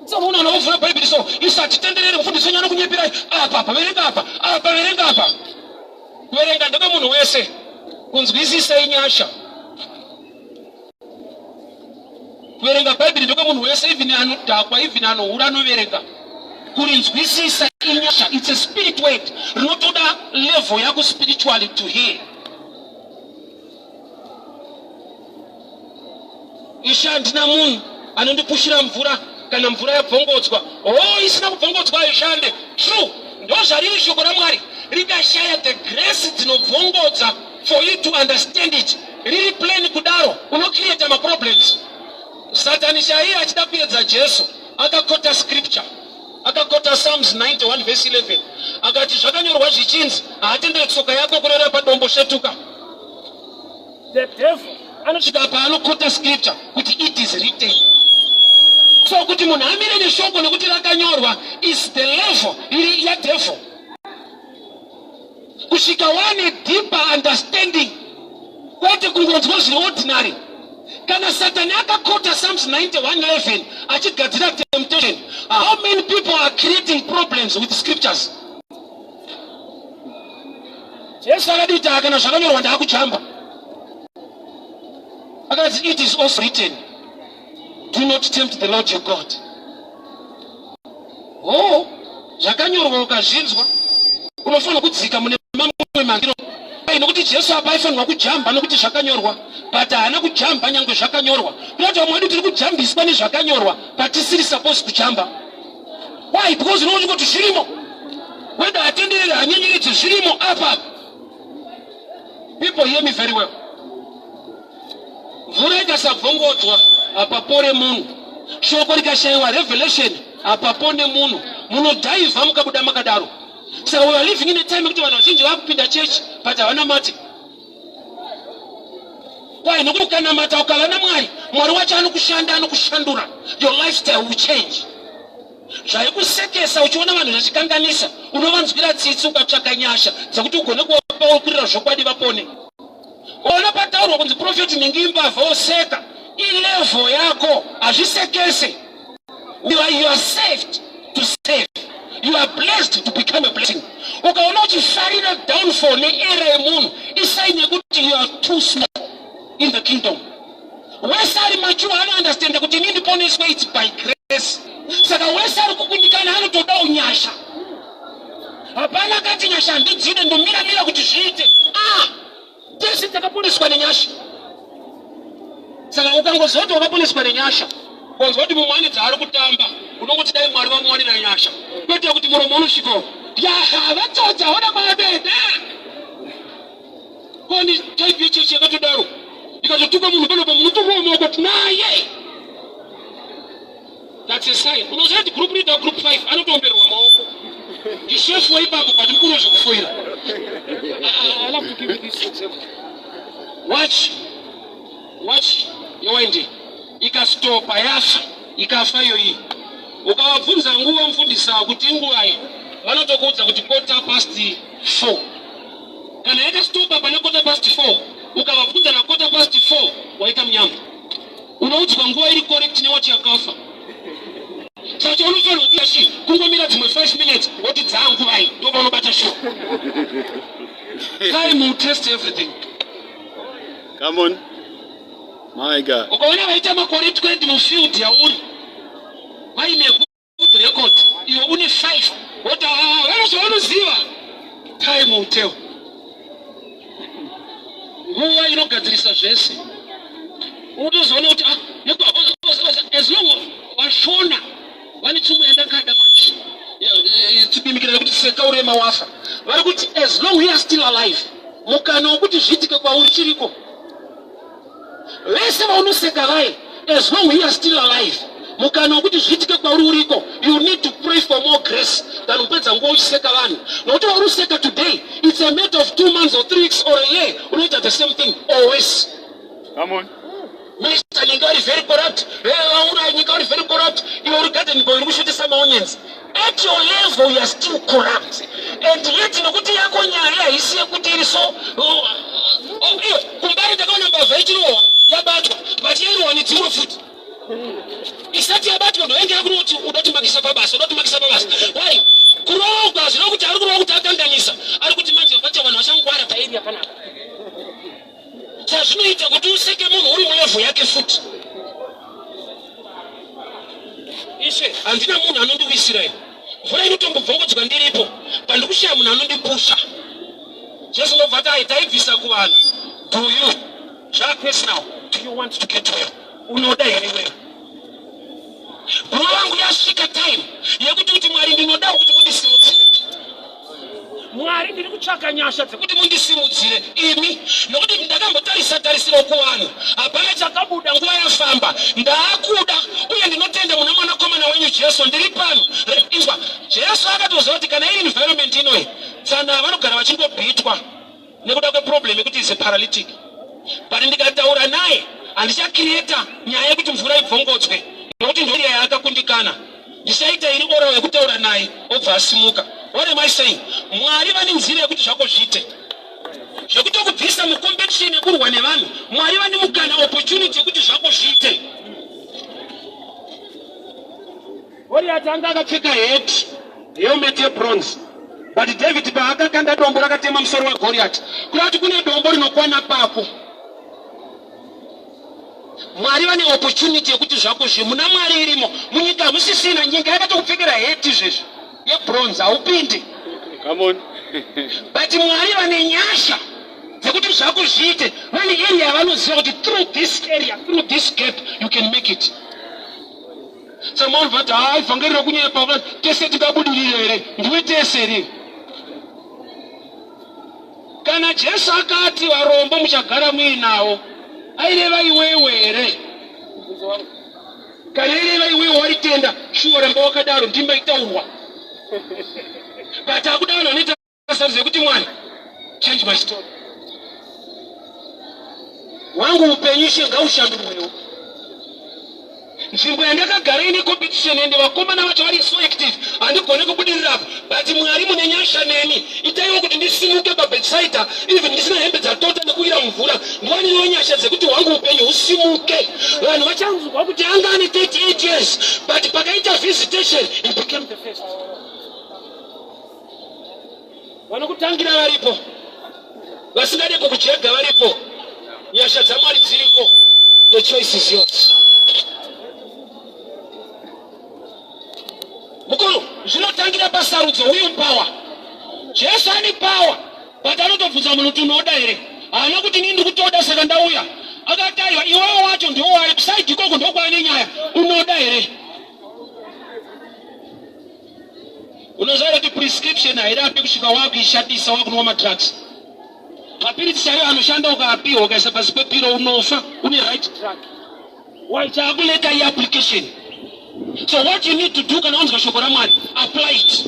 S2: So munhu anovhura Bhaibheri, so isu hatitenderere, mufundisi wenyu anokunyeperai apa, apa verenga apa, apa verenga apa. Kuverenga ndekwemunhu wese, kunzwisisa inyasha. Kuverenga Bhaibheri ndekwemunhu wese, even anodhakwa, even anohura anoverenga. Kurinzwisisa inyasha. It's a spirit word, rinotoda level yako spiritually to hear. "Ishe, handina munhu anondipushira mvura kana mvura yabvongodzwa." O, isina kubvongodzwa haishande. True, ndo zvariri shoko raMwari. Rikashaya the grace dzinobvongodza for you to understand it, riri plain kudaro, unocreata maproblems. Satani chaiye achida kuedza Jesu akaquota scripture, akaquota Psalms 91 verse 11, akati, "Zvakanyorwa zvichinzi, haatendere tsoka yako kurera padombo svetuka."
S1: The devil
S2: anosvika paanoquota scripture kuti, "It is written." So kuti munhu amire neshoko nekuti rakanyorwa is the level iri yadevil. Kusvika wane deeper understanding, kwete kungonzwa zviri ordinary. Kana Satani akaquota Psalms 91:11 achigadzira temptation, how many people are creating problems with scriptures? Jesu akadi kuti kana zvakanyorwa, ndaakujamba. Akati, "It is also written, do not tempt the Lord your God." Oh, zvakanyorwa ukazvinzwa, unofanira kudzika mune mamwe mandiro, nokuti Jesu apa aifanirwa kujamba nokuti zvakanyorwa, but haana kujamba nyange zvakanyorwa. Kunoti vamwe vedu tiri kujambiswa nezvakanyorwa patisiri supposed kujamba. Why? Because unoona kuti zvirimo, whether atenderere hanyenyeredze, zvirimo apa. People, hear me very well. Mvura ikasabvongodzwa, hapapore munhu. Shoko rikashayiwa revelation, hapapone munhu. Munodhaivha mukabuda makadaro. Saka we are living in a time yekuti vanhu vazhinji vakupinda chechi but havana mate. Why? Nokuti ukanamata, ukava naMwari, Mwari wacho anokushanda, anokushandura. Your lifestyle will change. Zvaikusekesa uchiona vanhu zvachikanganisa, unovanzwira tsitsi, ukatsvaka nyasha dzekuti ugone kuvapakurira zvokwadi vapone. Ona pataurwa kunzi Prophet nhingi imbavha, oseka. Ilevel yako, hazvisekese. You are saved to save. You are blessed to become a blessing. Ukaona uchifarira downfall neerror yemunhu, isign yekuti you are too small in the kingdom. Wese ari mature anounderstanda kuti ini ndiponeswe, it's by grace. Saka wese ari kukundikana anotodawo nyasha. Hapana kati nyasha handidzide, ndomiramira kuti zviite. Ah, tese takaponeswa nenyasha. Saka ukangoziva kuti wakaponeswa nenyasha, ukanzwa kuti mumwe ane dzaari kutamba, unongoti dai Mwari vamuwanira nyasha, kwete kuti muromo unosvikawo yaha vatsotsa ona kwavatoenda. Koni type yechechi yakatodaro, ikatotuka munhu panopa, munotorwa maoko tinaye. That's a sign. Unoziva kuti group leader, group 5, anotoomberwa maoko, ndishefu waipapo, but mukuru wezvekufoira.
S1: I love to give you this example.
S2: Watch yewaindi ikastopa, yafa, ikafa iyoyi, ukavabvunza nguva, mufundisi, kuti inguvai, vanotokuudza kuti 4:15. Kana yakastopa pane 4:15, ukavabvunza na 4:15, waita munyama. Unoudzwa nguva iri correct newatch yakafa. Saka chaunofanirwa kuita chii? Kungomira dzimwe 5 minutes, woti dzanguvai, ndopaunobata sure. Time will test everything.
S3: Come on. My God.
S2: Ukaona vaita makore 20 mufield yauri, vaine good record, iwe une 5, woti vano zvavanoziva. Time will tell. Nguva inogadzirisa zvese. Unotozoona kuti ah, as long vashona vane tsumo yandakada manje, chipimikira yekuti seka urema wafa. Vari kuti as long we are still alive, mukana wekuti zviitike kwauri chiriko. Vese vaunoseka vai, as long we are still alive, mukana wekuti zviitike kwauri uriko. You need to pray for more grace than kupedza nguva uchiseka vanhu, nokuti wauri useka today, it's a matter of 2 months or 3 weeks or a year, unoita the same thing or worse.
S3: Come on.
S2: Minister nyika uri very corrupt, vaura nyika uri very corrupt, iwe uri garden boy uri kushutisa maonions. At your level you are still corrupt, and yet nokuti yako nyaya haisi yekuti iri so oh, iwe kumbari ndakaona mbavha ichirohwa, yabatwa, but yairohwa nedzimwe futi isati yabatwa. Ndoenge yakunoti uda pabasa, uda timakisa pabasa. Why kurohwa? Hazvina kuti ari kurohwa kuti akanganisa, ari kuti manje vacha vanhu vachangwara paarea panapa. Sazvinoita kuti useke munhu uri mulevel yake futi. Ishe, handina munhu anondiwisira ini. Mvura inotombobvongodzwa ndiripo, pandikushaya munhu anondipusha. Jesu ndobva ati, "Taibvisa kuvanhu." Do you, zvapersonal, do you want to get well? Unoda here iwewe? Bro vangu, yasvika time yekuti kuti, "Mwari, ndinodawo kuti mundisimudzire. Mwari, ndiri kutsvaka nyasha dzekuti mundisimudzire imi, nokuti ndakambotarisa tarisiro kuvanhu, hapana chakabuda. Nguva yafamba, ndaakuda, uye ndinotenda muna mwanakomana wenyu Jesu. Ndiri pano." Inzwa, Jesu akatoziva kuti kana iri environment inoyi, tsana vanogara vachingobhitwa nekuda kweproblem yekuti is a paralytic, but ndikataura naye, handichacreata nyaya yekuti mvura ibvongodzwe, nokuti ndoiya yaakakundikana. Ndichaita iri oral yekutaura naye, obva asimuka. What am I saying? Mwari vane nzira yekuti zvako zviite, zvekutokubvisa mucompetition yekurwa nevanhu. Mwari vane mukana, opportunity yekuti zvako zviite. Goliath anga akapfeka hat, helmet yebronze, but David paakakanda dombo rakatema musoro waGoliath. Kuda kuti kune dombo rinokwana pako. Mwari vane opportunity yekuti zvako zvi muna Mwari irimo. Munyika hamusisina. Nyika yakatokupfekera hat izvezvi yebronze, haupindi.
S3: Come on.
S2: But Mwari vane nyasha dzekuti zvako zviite. Vane area yavanoziva kuti through this area, through this gap, you can make it. Saka vati, "Hai, vhangeri rokunyepa, tese tingabudirire here?" Ndiwe tese here? Kana Jesu akati varombo muchagara muinawo, aireva iwewe here? Kana aireva iwewe waritenda, shuwa, ramba wakadaro, ndimba itaurwa. But akuda vanhu vanoita sarudzo yekuti, "Mwari, change my story. Wangu upenyu, Ishe, ngaushandurwewo. Nzvimbo yandakagara ine competition, ende vakomana vacho vari so active, handigone kubudirirapo. But Mwari mune nyasha neni, itaiwo kuti ndisimuke paBetsaida, even ndisina hembe dzatota nekuwira mumvura. Ndiwanirewo nyasha dzekuti hwangu upenyu husimuke. Vanhu vachanzwa kuti anga ane 38 years, but pakaita visitation he became the first." Vanokutangira varipo, vasingade kukujega varipo, nyasha dzaMwari dziriko. The choice is yours, mukuru. Zvinotangira pasarudzo. Will power. Jesu ane power, but anotobvunza munhu kuti, "Unoda here?" Haana kuti, "Nii ndikutoda, saka ndauya." Akati, "Aiwa, iwewo wacho ndiwo wari kuside ikoko, ndokwaane nyaya. Unoda here?" Unoziva kuti prescription hairapi kusvika wakuishandisa, wakunwa madrugs. Mapiritsi chaiwo anoshanda ukaapiwa, ukaisa pasi pepiro unofa une right drug. Why? Chaakulacka iapplication. So what you need to do, kana wanzwa shoko raMwari, apply it.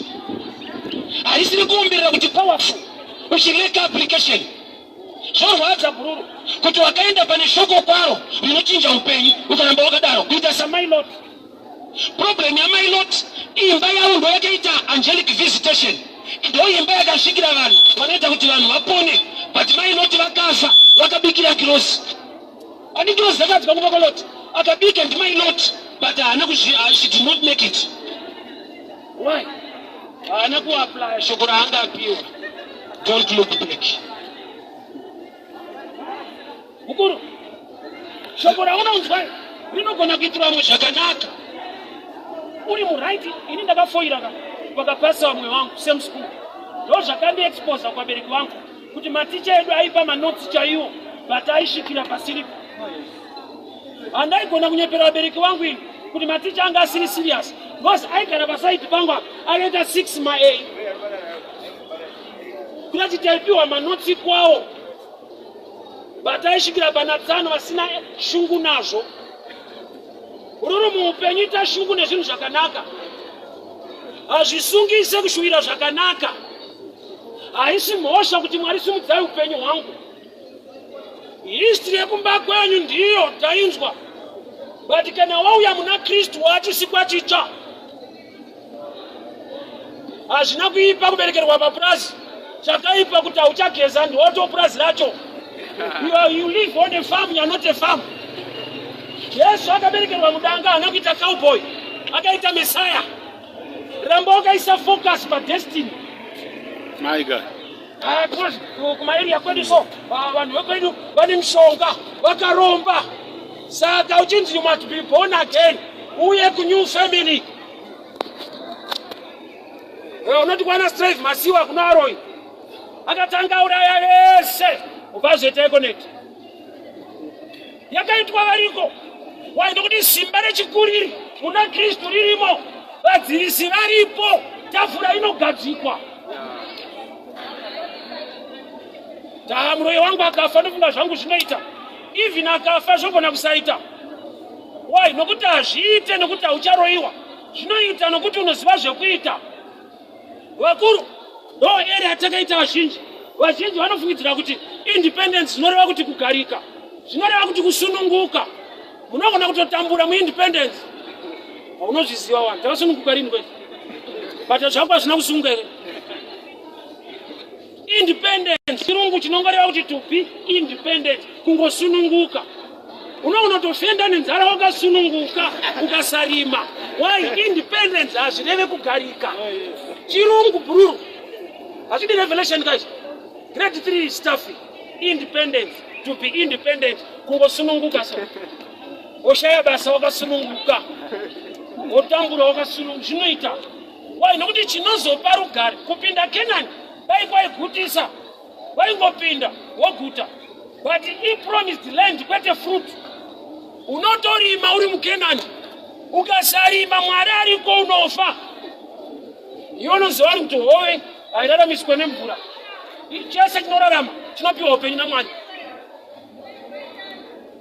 S2: Harisiri kuumbirira kuti powerful uchilacka application. Zvorwadza, bhururu, kuti wakaenda pane shoko kwaro rinochinja upenyu, ukaramba wakadaro kuita samai Lot. Problem yamai Lot, imba yavo ndo yakaita angelic visitation, ndo imba yakasvikira vanhu vanoita kuti vanhu vapone. But mai Lot vakafa vakabikira ngirozi. Ani ngirozi dzakadzika kumba kwaLot, akabika ndimai Lot, but haana kuzvi, she did not make it. Why? Haana kuapplya shoko raanga apiwa. Don't look back, mukuru. Shoko raunonzwa rinogona kuitira vamwe zvakanaka uri muright. Ini ndakafoira ka, vakapasa vamwe vangu same school. Ndo zvakandiexposa kuvabereki vangu kuti maticha edu aipa manotsi chaiwo, but aisvikira pasiripo. Handaigona kunyepera vabereki vangu ini kuti maticha anga asiri serious, because aigara paside pangu apa, akaita 6 ma A. Kurati taipiwa manotsi kwawo, but aisvikira pana tsano vasina shungu nazvo. Ururu muupenyu, ita shungu nezvinhu zvakanaka. Hazvisungise kushuvira zvakanaka. Haisi mhosva kuti, "Mwari, simudzai upenyu hwangu." History yekumba kwenyu ndiyo tainzwa, but kana wauya muna Kristu, wachisikwa chitsva. Hazvina kuipa kuberekerwa papurazi. Chakaipa kuti hauchageza, ndiwoto purazi racho. You live on a farm, you are not a farm. Jesu akaberekerwa mudanga, haana kuita cowboy, akaita Mesaya. Ramba wakaisa focus padestiny.
S3: My God.
S1: Ah, because kumaarea kwedu so, ah, vanhu vekwedu vane mishonga, vakaromba. Saka uchinzi you must be born again, uye kunew family. Unoti kwana Strive Masiwa kuna Aroi, akatanga auraya vese, ukazoita Econet yakaitwa variko. Why? Nokuti simba rechikuriri muna Kristu ririmo, vadzivisi varipo, tafura inogadzikwa. Taa muroyi wangu akafa, ndofunga zvangu zvinoita. Even akafa zvogona kusaita. Why? Nokuti hazviite nokuti haucharoyiwa. Zvinoita nokuti unoziva zvekuita. Vakuru, ndo area yatakaita vazhinji. Vazhinji vanofungidzira kuti independence zvinoreva kuti kugarika, zvinoreva kuti kusununguka. Munogona kutotambura muindependence. Haunozviziva wani, takasununguka rini kwezi? But zvako hazvina kusunga here? Independence chirungu chinongoreva kuti to be independent, kungosununguka. Unonotofenda nenzara wakasununguka ukasarima. Why? Independence hazvireve kugarika. Chirungu bhururu hazvidi revelation guys. Grade 3 stuff. Independence, to be independent, kungosununguka. So woshaya basa wakasununguka, wotambura wakasununguka, zvinoita. Why? Nokuti chinozopa rugare kupinda Kenani dai kwaigutisa, waingopinda woguta, but ipromised land kwete fruit. Unotorima uri muKenani, ukasarima Mwari ariko unofa. Iwe unoziva kuti hove hairaramiswe nemvura, chese chinorarama chinopiwa upenyu naMwari.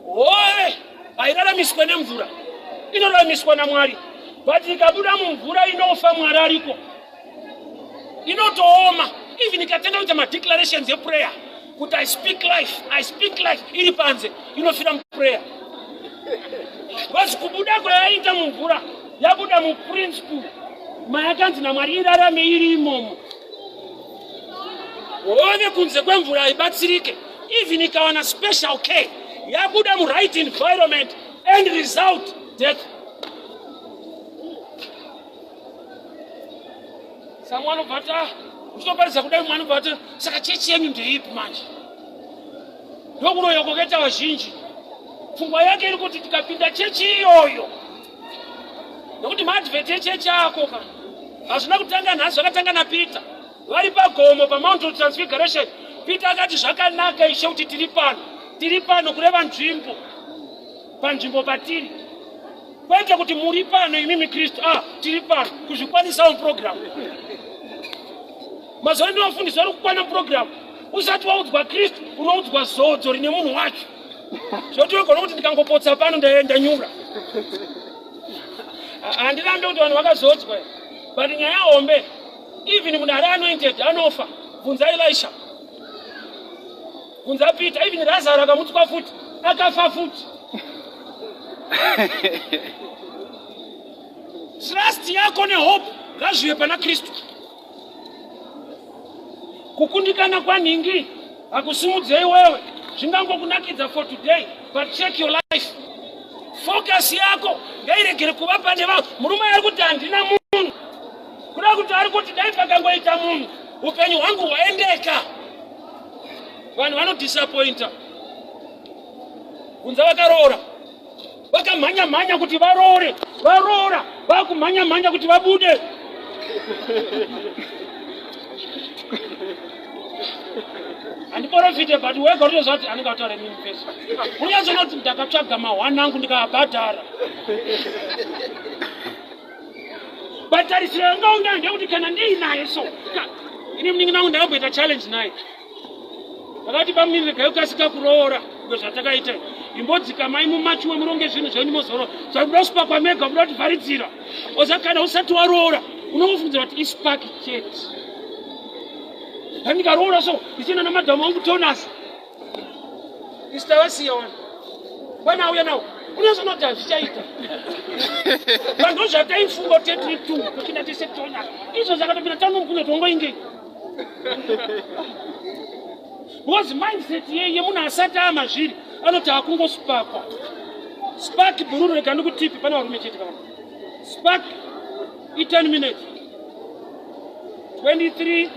S1: Hove hairaramiswe nemvura, inoraramiswa naMwari, but ikabuda mumvura inofa. Mwari ariko, inotooma. Even ikatenda kuita madeclarations eprayer kuti "I speak life, I speak life," iri panze inofira muprayer, because kubuda kwayaita mumvura, yabuda muprinciple mayakanzi naMwari irarame iri imomo. Hove kunze kwemvura haibatsirike. Even ikawana special care, yabuda muright environment, end result death. Samwe anobva ati, "Ah, uchitoparidza kudai." Mumwe anobva ati, "Saka chechi yenyu ndeipi manje?" Ndokuroya kwakaita vazhinji. Pfungwa yake iri kuti tikapinda chechi iyoyo, nokuti maadvert echechi ako ka hazvina kutanga nhasi, zvakatanga naPeter vari pagomo paMount of Transfiguration. Peter akati, "Zvakanaka, Ishe, kuti tiri pano." Tiri pano kureva nzvimbo, panzvimbo patiri, kwete kuti muri pano imimi Kristu. Ah, tiri pano kuzvikwanisawo muprogramu. Mazuva ano vafundisi vari kukwana muprogramu. Usati waudzwa Kristu, unoudzwa zodzo rine munhu wacho, zvoti wegona kuti ndikangopotsa pano ndaenda nyura. Handirambe kuti vanhu vakazodzwa, but nyaya hombe, even munhu ari anointed anofa. Bvunza Elisha, bvunza Peter, even Lazaro akamutswa futi akafa futi. Trust yako nehope ngazvive pana Kristu. Kukundikana kwanhingi hakusimudzei wewe, zvingangokunakidza for today, but check your life. Focus yako ngairegere kuva pane vanhu. Murume ari kuti handina munhu, kuda kuti ari kuti dai pakangoita munhu upenyu hwangu hwaendeka. Vanhu vanodisappointa. Kunza vakaroora, vakamhanya mhanya kuti varoore, varoora vakumhanya mhanya kuti vabude. Handiprofite, but wega utoziva kuti anenge ataura mini pesa. Unyatsonoti ndakatsvaga mahwani angu ndikaabhadhara, but tarisiro yanga unayo ndeyekuti kana ndiinaye. So ini munin'ina wangu ndakamboita challenge naye, vakati, "Bamunini, regai kukasika kuroora ngezvatakaita. Imbodzikamai mumachuwe, muronge zvinhu zvenyu, mozoroora. Zvakuda kusipakwa mega, muda kutivharidzira." Oza kana usati waroora unongofungidzira kuti ispark chete. Ndikaroora so ndichienda namadhamu angu tonasi isitavasiya wani kwana auya nawo, unozonoti hazvichaita. Vanhu zvataifunga tetiri tu tochida tese tona izvo zvakatopinda tanomubvunza kuti wangoingei, because mindset yeye munhu asati amazviri anoti akungosipakwa. Spark bhururu, rega ndikutipi, pane varume chete kana spark i10 minutes, 23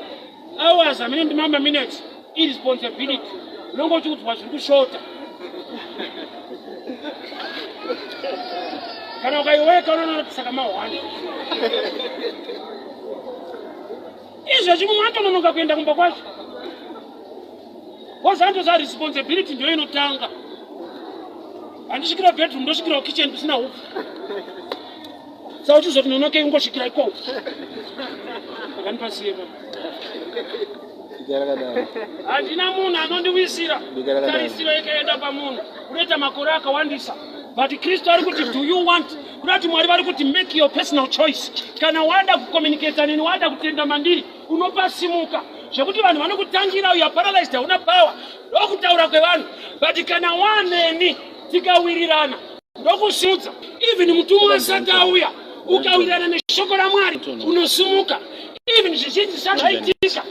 S1: hours amene ndimama minutes irresponsibility. Unonge uchiudzwa zviri kushota. Kana ukaiweka unoona kuti saka mahwani izvezvi mumwe atononoka kuenda kumba kwacho, wozandoza responsibility ndiyo inotanga. Handisvikira bedroom, ndosvikira kitchen kusina hupfu, saka uchizoti nonokei ungosvikira ikoko. Akanipasiye pa handina munhu anondiwisira. Tarisiro ikaenda pamunhu, unoita makore akawandisa, but Kristu ari kuti, "Do you want?" Kuda kuti Mwari vari kuti, "Make your personal choice." Kana wada kucommunicata neni, wada kutenda mandiri, unopasimuka zvekuti vanhu vanokutangira, you are paralyzed, hauna power, ndokutaura kwevanhu. But kana waneni tikawirirana, ndokusimudza. Even mutumwa asati auya, ukawirirana neshoko raMwari unosumuka. Even zvizhinji zvisati zvaitika.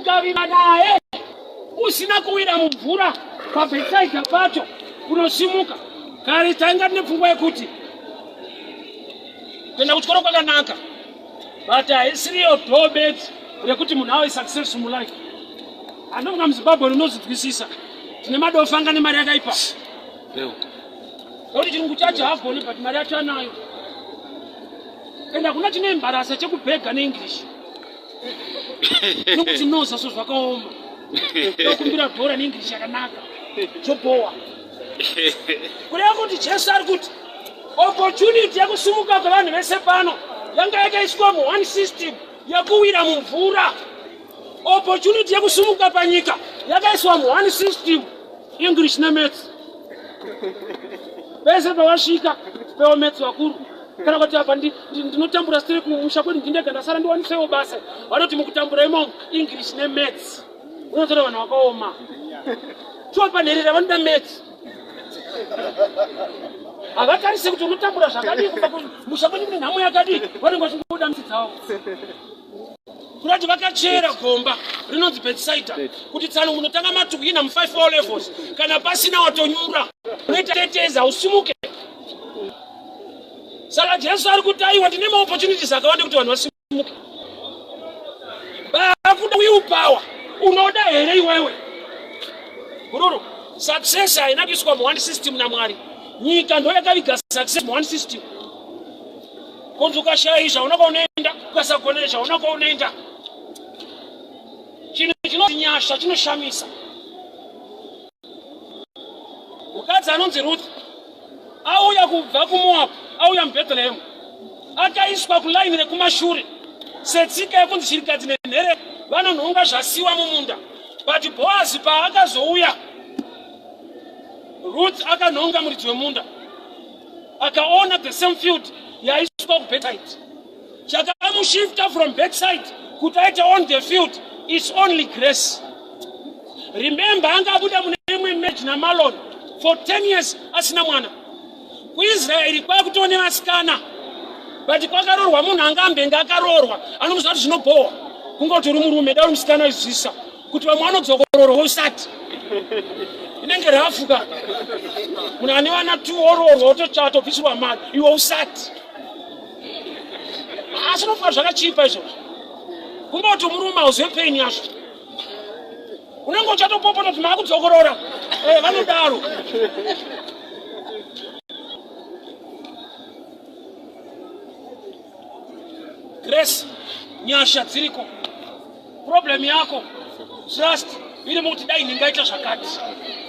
S1: Ukavimba naye usina kuwira mumvura paBhetsaidha pacho, unosimuka. Kare tainga tine pfungwa yekuti kuenda kuchikoro kwakanaka, but haisiriyo door bedzi rekuti munhu ave successful mulife. Handofunga muZimbabwe unozvinzwisisa, tine madofanga nemari yakaipa nokuti chirungu chacho haagoni, but mari yacho anayo. Enda kuna chine mbarasa chekubhega neEnglish nokuti noza so zvakaoma, tokumbira dhora neEnglish yakanaka, zvobowa. Kureva kuti Jesu ari kuti opportunity yekusumuka kwevanhu vese pano yanga yakaiswa muone system yekuwira mumvura. Opportunity yekusumuka panyika yakaiswa muone system, English nemaths. Pese pawasvika pewo maths vakuru, kana kuti apa ndinotambura siri kumusha kwedu, ndindega ndasara, ndiwanisewo basa, vanoti mukutambura imomo English nemaths. Unotora vanhu vakaoma topanherera, vanoda maths, havatarise kuti unotambura zvakadii, kubva musha kwenyu kune nhamo yakadii, vanenge vachingoda misi dzavo. Kurati vakachera gomba rinonzi Bethsaida kuti tsano munotanga matuhwina mu5 O levels, kana pasina watonyura unoita teteza usimuke. Saka Jesu ari kuti aiwa, ndine maopportunities akawanda kuti vanhu vasimuke. Vakuda will power, unoda here iwewe? Gururu, success haina kuiswa muone system naMwari. Nyika ndo yakaviga success muone system, kunzi ukashayisha hauna kwaunoenda, ukasagonesha hauna kwaunoenda. Chinhu chinonzi nyasha chinoshamisa. Mukadzi anonzi Ruth auya kubva kuMoab, auya muBhethlehemu, akaiswa kulaini rekumashure setsika yekunzi chirikadzi nenhere vanonhonga zvasiwa mumunda. But Boazi paakazouya, Ruth akanhonga muridzi wemunda, akaona the same field yaiswa kubackside. Chakamushifta from backside kuti aite on the field is only grace. Remember, anga abuda mune imwe marriage naMalon for 10 years asina mwana. KuIsraeri kwakutoo nevasikana, but kwakarorwa munhu anga ambenge akaroorwa, anomuziva kuti zvinobhohwa kungoti uri murume, da uri musikana waizwisisa kuti vamwe vanodzokororwa usati inenge rafuka. Munhu ane vana two oroorwa, otochata, obvisirwa mari, iwe usati. Asi unofunga zvakachipa izvozvo? Kungoti murume hauzive pain yazvo, unenge uchatopopota kuti maakudzokorora. Vanodaro. Grace, nyasha dziriko. Problem yako, trust iri mukuti dai ndingaita zvakati.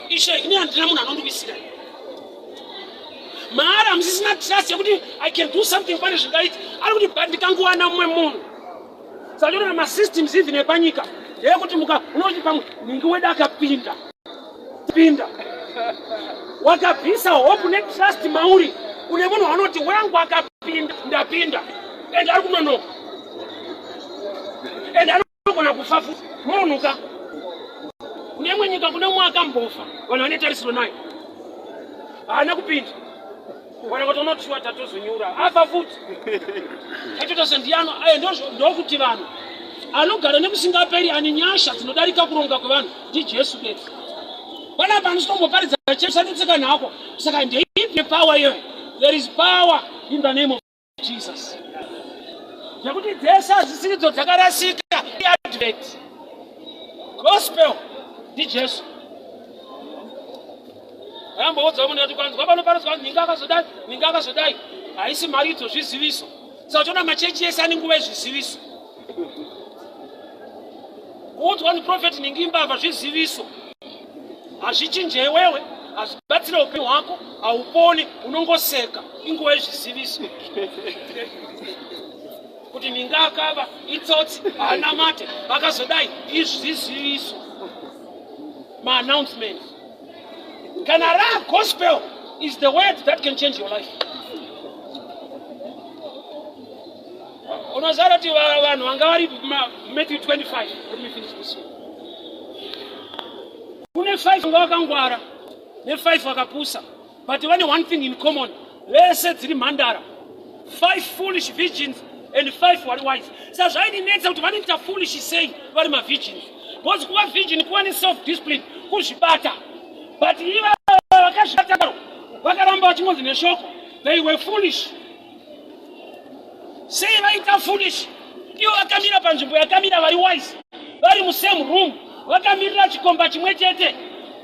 S1: Ishe, ini handina munhu anondiwisira maari, hamusisina trust yekuti I can do something, pane zvingaiti. Ari kuti but ndikangowana mumwe munhu. Saka masystems even epanyika ndeyekuti muka unoti pamwe ningi wedu akapinda pinda, wakabvisa hope netrust mauri. Une munhu wanoti wangu akapinda, ndapinda, and ari kunonoka and anogona kufa futi munhu ka. Kune imwe nyika kune umwe akambofa, vanhu vane tarisiro naye, haana kupinda. Wana kuti unotiwa tatozonyura, afa futi, aitoita sendiyano. Aye, ndokuti vanhu anogara nekusingaperi, ane nyasha dzinodarika kuronga kwevanhu ndiJesu bedzi. Panapa handisitomboparidza chesanetseka nhako. Saka ndeipi power iyoyo? There is power in the name of Jesus, nekuti dzese hadzisiridzo dzakarasika, advert gospel ndiJesu. Ramboudza munhu kuti kwanzwa pano panozwa ninga akazodai, ninga akazodai, haisi mharidzo, zviziviso. Saka toona machechi ese ane nguva yezviziviso. Kuudzwa ni prophet ningi imbavha, zviziviso. Hazvichinje iwewe, hazvibatsire upenyu hwako, hauponi, unongoseka. Inguva yezviziviso kuti ninga akava itsotsi, haana mate, vakazodai, izviziviso, maannouncement. Kana ra gospel is the word that can change your life. Unoziva kuti vanhu vanga vari Matthew 25, let me finish this one. Kune 5 vanga vakangwara ne5 vakapusa, but vane one thing in common, vese dziri mhandara. Five foolish virgins and five vari wise. Saka zvaindinetsa kuti vanoita foolish sei vari mavirgins. Because kuva virgin kuva neself discipline, kuzvibata. But iva vakazvibata karo vakaramba vachingonzi neshoko they were foolish. Sei vaita foolish? Ivo vakamira panzvimbo yakamira vari wise, vari musame room, vakamirira chikomba chimwe chete.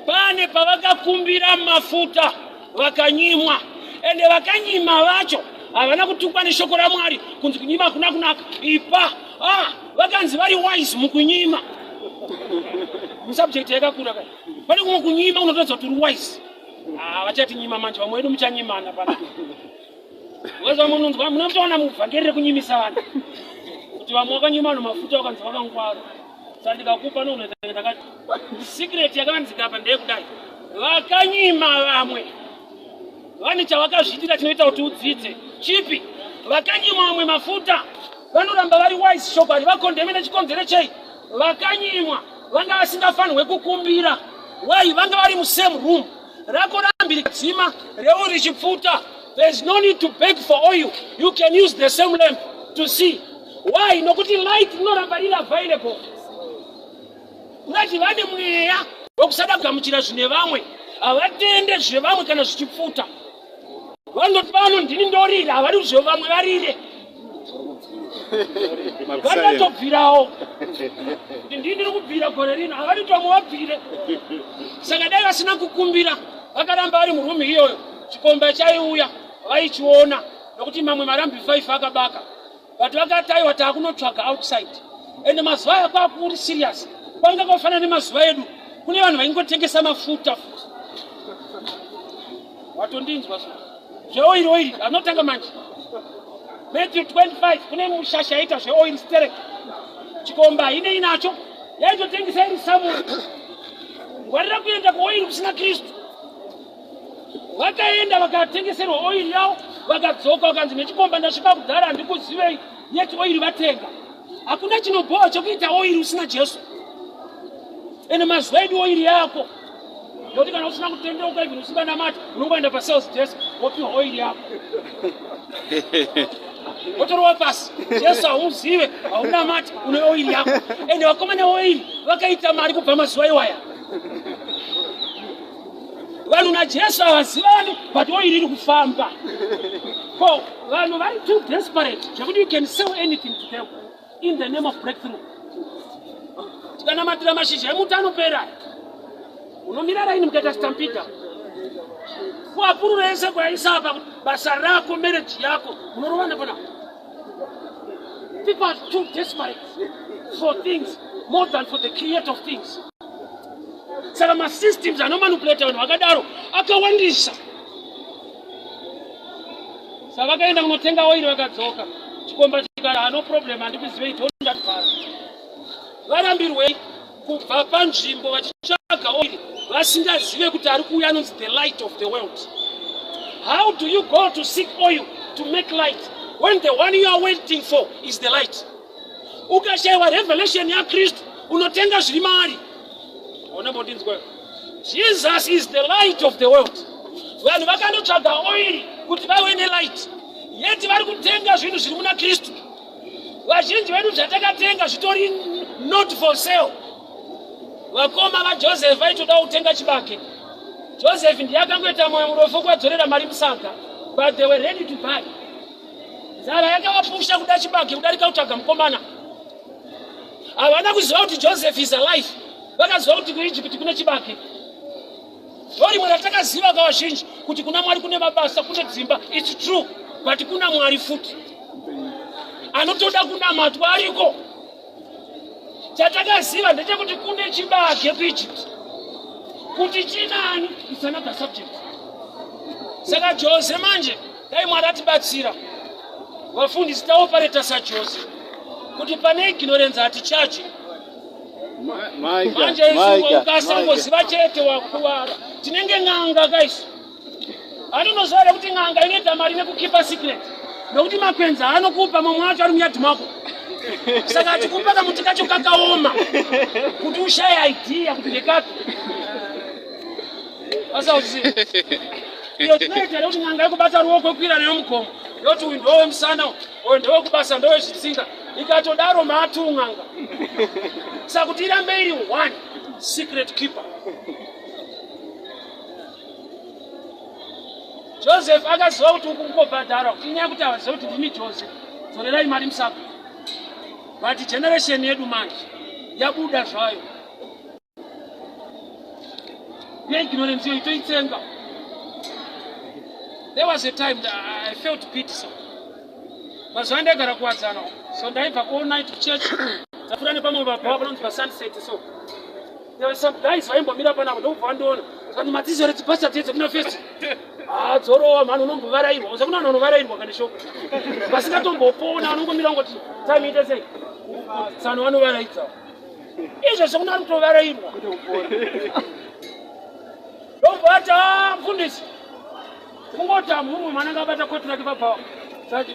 S1: Pane pavakakumbira mafuta vakanyimwa, ende vakanyima vacho havana kutukwa neshoko raMwari kunzi kunyima hakuna kunaka. Ipa vakanzi vari wise mukunyima. Musubject yakakura kai, pane kumwe kunyima unotoratidza kuti uri wise. Vachatinyima manje, vamwe vedu muchanyimana pana weza. Vamwe munonzwa munotoona muvhangeri rekunyimisa vanhu kuti vamwe vakanyima vanhu mafuta vakanzi vakangwara. Saka ndikakupa nokunoita ndakati secret yakavanzika apa ndeyekudai: vakanyima vamwe vane chavakazviitira chinoita kuti udzidze. Chipi? Vakanyima vamwe mafuta vanoramba vari wise. Shoko harivacondemne. Nechikonzero chei? Vakanyimwa vanga vasingafanirwe kukumbira. Why? Vanga vari musame room. Rako rambi rikadzima, reu richipfuta, there is no need to beg for oil. You can use the same lamp to see. Why? Nokuti light rinoramba riri available. Kurati vane mweya wekusada kugamuchira zvine vamwe. Havatende zvevamwe. Kana zvichipfuta vanoti pano ndini ndorira, havadi kuti zvevamwe varire. Vanatobvirawo kuti ndini ndiri kubvira gore rino, havadi kuti vamwe vabvire. Saka dai vasina kukumbira, vakaramba vari muroom iyoyo, chikomba chaiuya vaichiona, nokuti mamwe marambi 5 akabaka. But vakati aiwa, taakunotsvaga outside. Ende mazuva aya kwakuri serious, kwanga kwafanana nemazuva edu. Kune vanhu vaingotengesa mafuta futi. Watondinzwa? So zveoil, oil anotanga manje. Matthew 25, kune mushasha yaita zveoil sterek. Chikomba hainei nacho, yaitotengesa iri samuri. Ngwarira kuenda kuoil kusina Kristu. Vakaenda vakatengeserwa oil yavo, vakadzoka, vakanzi nechikomba, "Ndasvika kudhara, handikuzivei." Yeti oil vatenga. Hakuna chinobhowa chokuita oil usina Jesu. Ende mazuva edu oil yako, nokuti kana usina kutendeuka, even usinganamati, unongoenda pasales desk wopiwa oil yako, wotorova pasi. Jesu hauzive, haunamati, une oil yako. Ende vakomana oil vakaita mari kubva mazuva iwaya. Vanhu naJesu havazivani, but oil iri kufamba. Ko vanhu vari too desperate zvekuti you can sell anything to them in the name of breakthrough. Tikanamatira mashizha emuti anopera, unomira raini mukaita stampede kuapurura ese kwaisa apa basa rako, marriage yako, munorovana pana. People are too desperate for things more than for the creator of things. Saka masystems anomanipulata vanhu vakadaro akawandisa. Saka vakaenda kunotenga oil, vakadzoka, chikomba chikati, "No problem, handikuzivei, dondatwara." Varambirwei kubva panzvimbo vachitsvaga oil vasingazive kuti ari kuuya anonzi the light of the world? How do you go to seek oil to make light when the one you are waiting for is the light? Ukashayiwa revelation yaKristu, unotenga zviri maari. Ona mbondinzwa, Jesus is the light of the world. Vanhu vakandotsvaga oil kuti vave nelight, yeti vari kutenga zvinhu zviri muna Kristu. Vazhinji vedu zvatakatenga zvitori not for sale. Vakoma vaJoseph vaitoda kutenga chibage. Joseph ndiye akangoita mwoyo murefu kwadzorera mari musaga, but they were ready to buy. Nzara yakavapusha kuda chibage kudarika kutsvaga mukomana. Havana kuziva kuti Joseph is alive. Vakaziva kuti kuEgypt kune chibage. Ndo rimwe ratakaziva kavazhinji kuti kuna Mwari kune mabasa, kune dzimba. It's true, but kuna Mwari futi anotoda kunamatwa ariko. Chatakaziva ndechekuti kune chibage kuEgypt. Kuti chinani is another subject. Saka Jose manje, dai Mwari atibatsira, vafundisi taoperate saJose, kuti pane ignorance hatichaji. Manje isu ukasangoziva chete wakuvara. Tinenge n'anga kaisu. Andinoziva here kuti n'anga inoita mari nekukeepa secret? Nokuti makwenzi anokupa mamwe acho ari muyadhi mako. Saka achikupa kamuti kacho kakaoma kuti ushaye idea kuti ndekapi. Asauziva iyo tinoita here kuti n'anga yekubata ruoko kwira nayo mugomo, yoti uyu ndowemusana, uyu ndowekubasa, ndowezvitsinga. Ikatodaro maatun'anga. Saka kuti irambe iri one secret keeper. Joseph akaziva kuti uku kungobhadharwa, inyaya yekuti havaziva kuti ndini Joseph, dzorerai mari musako. But generation yedu manje yabuda zvayo yeignorance iyo itoitsenga. There was a time that I felt pity. So mazuva ndaigara kuwadzana, so ndaibva all night kuchurch, ndapfuura nepamwe pabhawa panonzi paSunset. So there were some guys vaimbomira panapa, ndokubva vandiona zvanzi, "Madzizo redzipasta dzedze kuna first." Ah, dzorowa mhani, unombovarairwa uza kuna vanhu vanovarairwa kana shoko vasingatombopona, vanongomira ngoti time ite sei, tsano vanovaraidza izvo sekuna ari kutovarairwa. Ndobva ati, "Ah, mufundisi," kungoti amhumwe mwana akabata koti rake pabhawa.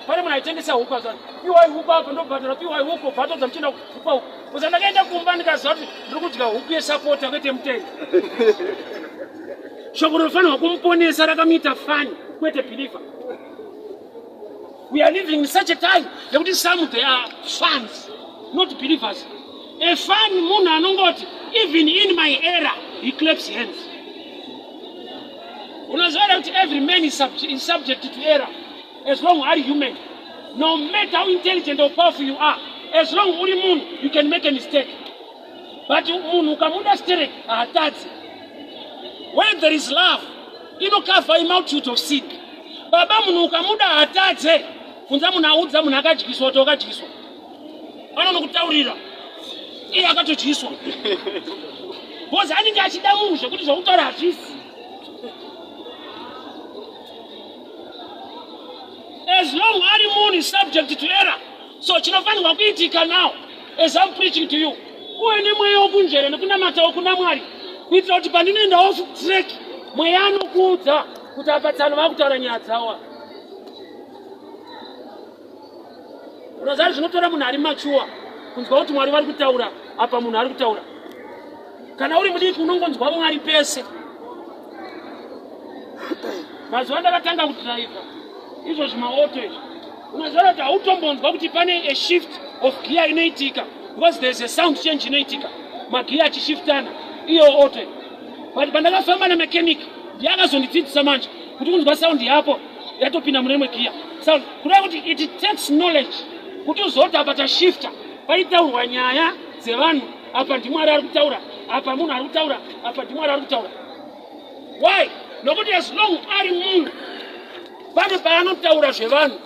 S1: Pane munhu aitengesa huku, azati, "Piwai huku apa, ndobhadhara, piwai huku." Bvatodza muchienda kupa huku kuza. Ndakaenda kumba ndikaziva kuti ndiri kudya huku yesapota kwete mutengo. Shoko rinofanirwa kumuponesa rakamuita fan kwete believer. We are living in such a time yekuti some, they are fans, not believers. A fan munhu anongoti even in my error he claps hands. Unoziva here kuti every man is subject to error as long ari human? No matter how intelligent or powerful you are, as long uri munhu, you can make a mistake. But munhu ukamuda sterek haatadzi. When there is love, inocover a multitude of sin. Baba, munhu ukamuda haatadze. Bvunza munhu, audza munhu akadyiswa kuti wakadyiswa, anonokutaurira iye akatodyiswa, because anenge achida munhu zvekuti zvakutaura hazvisi. As long ari munhu is subject to error. So chinofanirwa kuitika now, as I'm preaching to you, uve nemweya wokunzvera nekunamatawo kuna Mwari, kuitira kuti pandinoenda off track, mweya anokuudza kuti apa tsano vakutaura nyaya dzawo. Unoziva zvinotora munhu ari mature kunzwa kuti Mwari vari kutaura apa, munhu ari kutaura. Kana uri mudiki unongonzwa Mwari pese. Mazuva ndakatanga kudhiraivha izvo zvimaauto izvi, unoziva kuti hautombonzwa kuti pane a shift of gear inoitika, because there is a sound change inoitika magiya achishiftana iyo auto. But pandakafamba namechanic, ndiye akazondidzidzisa manje kuti kunzwa sound yapo yatopinda mune rimwe giya sound, kureva kuti it takes knowledge kuti uzoti apa tashifta, paitaurwa nyaya dzevanhu apa, ndiMwari ari kutaura apa, munhu ari kutaura apa, ndiMwari ari kutaura. Why? Nokuti as long ari munhu, pane paanotaura zvevanhu.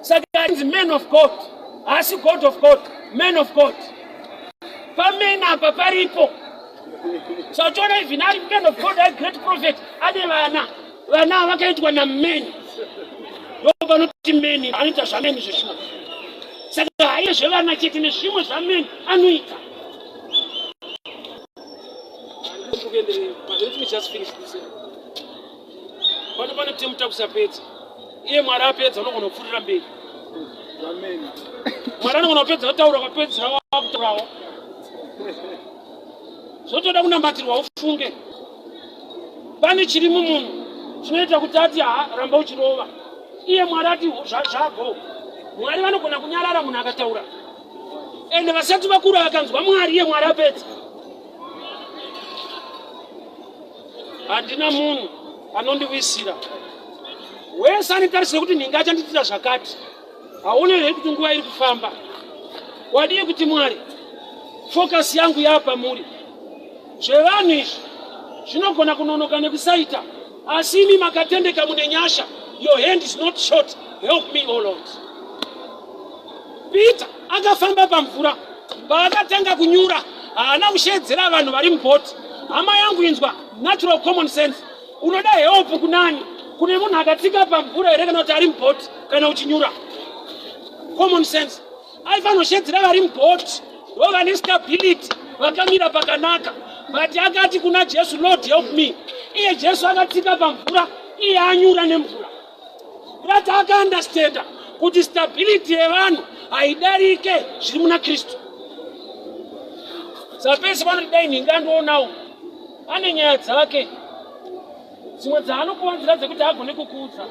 S1: Saka inzi man of God, haasi God of God, man of God. Pamen apa paripo. So uchiona even ari man of God, ari great prophet, ane vana. Vana vakaitwa namen, ndo panoti men anoita zvamen zveshuwa. Saka haiye zvevana chete, nezvimwe zvamen anoita. Let me just finish this. Pano temuta kusapedza. Iye Mwari apedza, unogona kupfuurira mberi. Mwari anogona kupedza kutaura, kwapedzera wakutaurawo, zvotoda kunamatirwa. Ufunge pane chiri mumunhu chinoita kuti ati, "Ha, ramba uchirova." Iye Mwari ati zvago. Mwari vanogona kunyarara munhu akataura, ende vasati vakura vakanzwa Mwari, iye Mwari apedza. Handina munhu anondiwisira. Wese anitarisire kuti nhingi achandiitira zvakati. Haone here kuti nguva iri kufamba? Wadii kuti, "Mwari, focus yangu yapamuri. Zvevanhu izvi zvinogona kunonoka nekusaita, asi imi makatendeka, mune nyasha. Your hand is not short. Help me, O Lord." Peter akafamba pamvura. Paakatanga kunyura, haana kushedzera vanhu vari mubhoti. Hama yangu, inzwa natural common sense. Unoda help kunani? Kune munhu akatsika pamvura here, kana kuti ari mubhoti kana uchinyura? Common sense, aifanira kushedzera vari mubhoti, ndo vane stability, vakamira pakanaka. But akati kuna Jesu, "Lord, help me." Iye Jesu akatsika pamvura, iye anyura nemvura. Kurati akaunderstanda kuti stability yevanhu haidarike zviri muna Kristu. Saka pese panoti dai nhingi andoonawo, ane nyaya dzake dzimwe dzaanokuvanzira dzekuti agone kukuudza.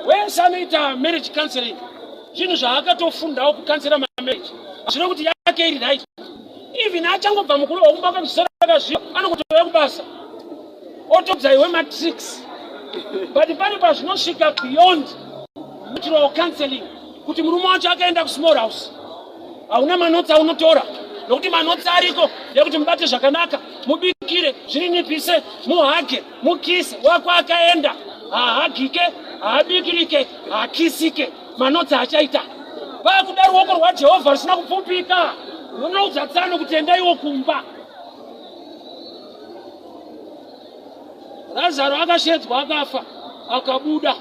S1: Wese anoita marriage counseling. Zvinhu zvaakatofundawo kukansera mamarriage. Zvino kuti yake iri right. Even achangobva mukuru wakumba kwake akazviva anongotouya kubasa. Otobza iwe matricks. But pane pazvinosvika beyond natural counseling kuti murume wacho akaenda kusmall house. Hauna manotsi aunotora nokuti manotsi ariko ndekuti mubate zvakanaka, mubikire, zvininipise, muhage, mukise. Wako akaenda haahagike, haabikirike, haakisike, manotsi achaita. Vakuda ruoko rwaJehovha rusina kupfupika, runoudza tsano kuti endaiwo kumba. Razaro akashedzwa akafa akabuda,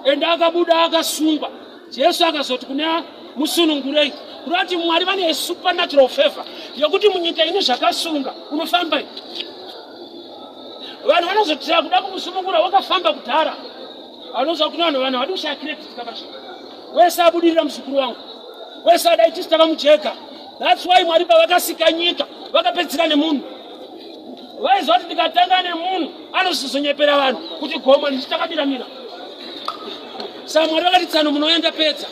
S1: ende akabuda akasungwa. Jesu akazoti kune musunungurei, kureva kuti Mwari vane supernatural favor yekuti munyika ine zvakasunga unofamba. Vanhu vanozotira kuda kumusunungura wakafamba kudhara. Anoziva kune vanhu vanhu havadi kushaya credit kapasvika. Wese abudirira muzukuru wangu, wese adai tisu takamujeka. That's why Mwari pavakasika nyika vakapedzisira nemunhu. Vaiziva kuti ndikatanga nemunhu anosizonyepera vanhu kuti gomo ndisu takamiramira. Saka Mwari vakati tsano munoenda pedza.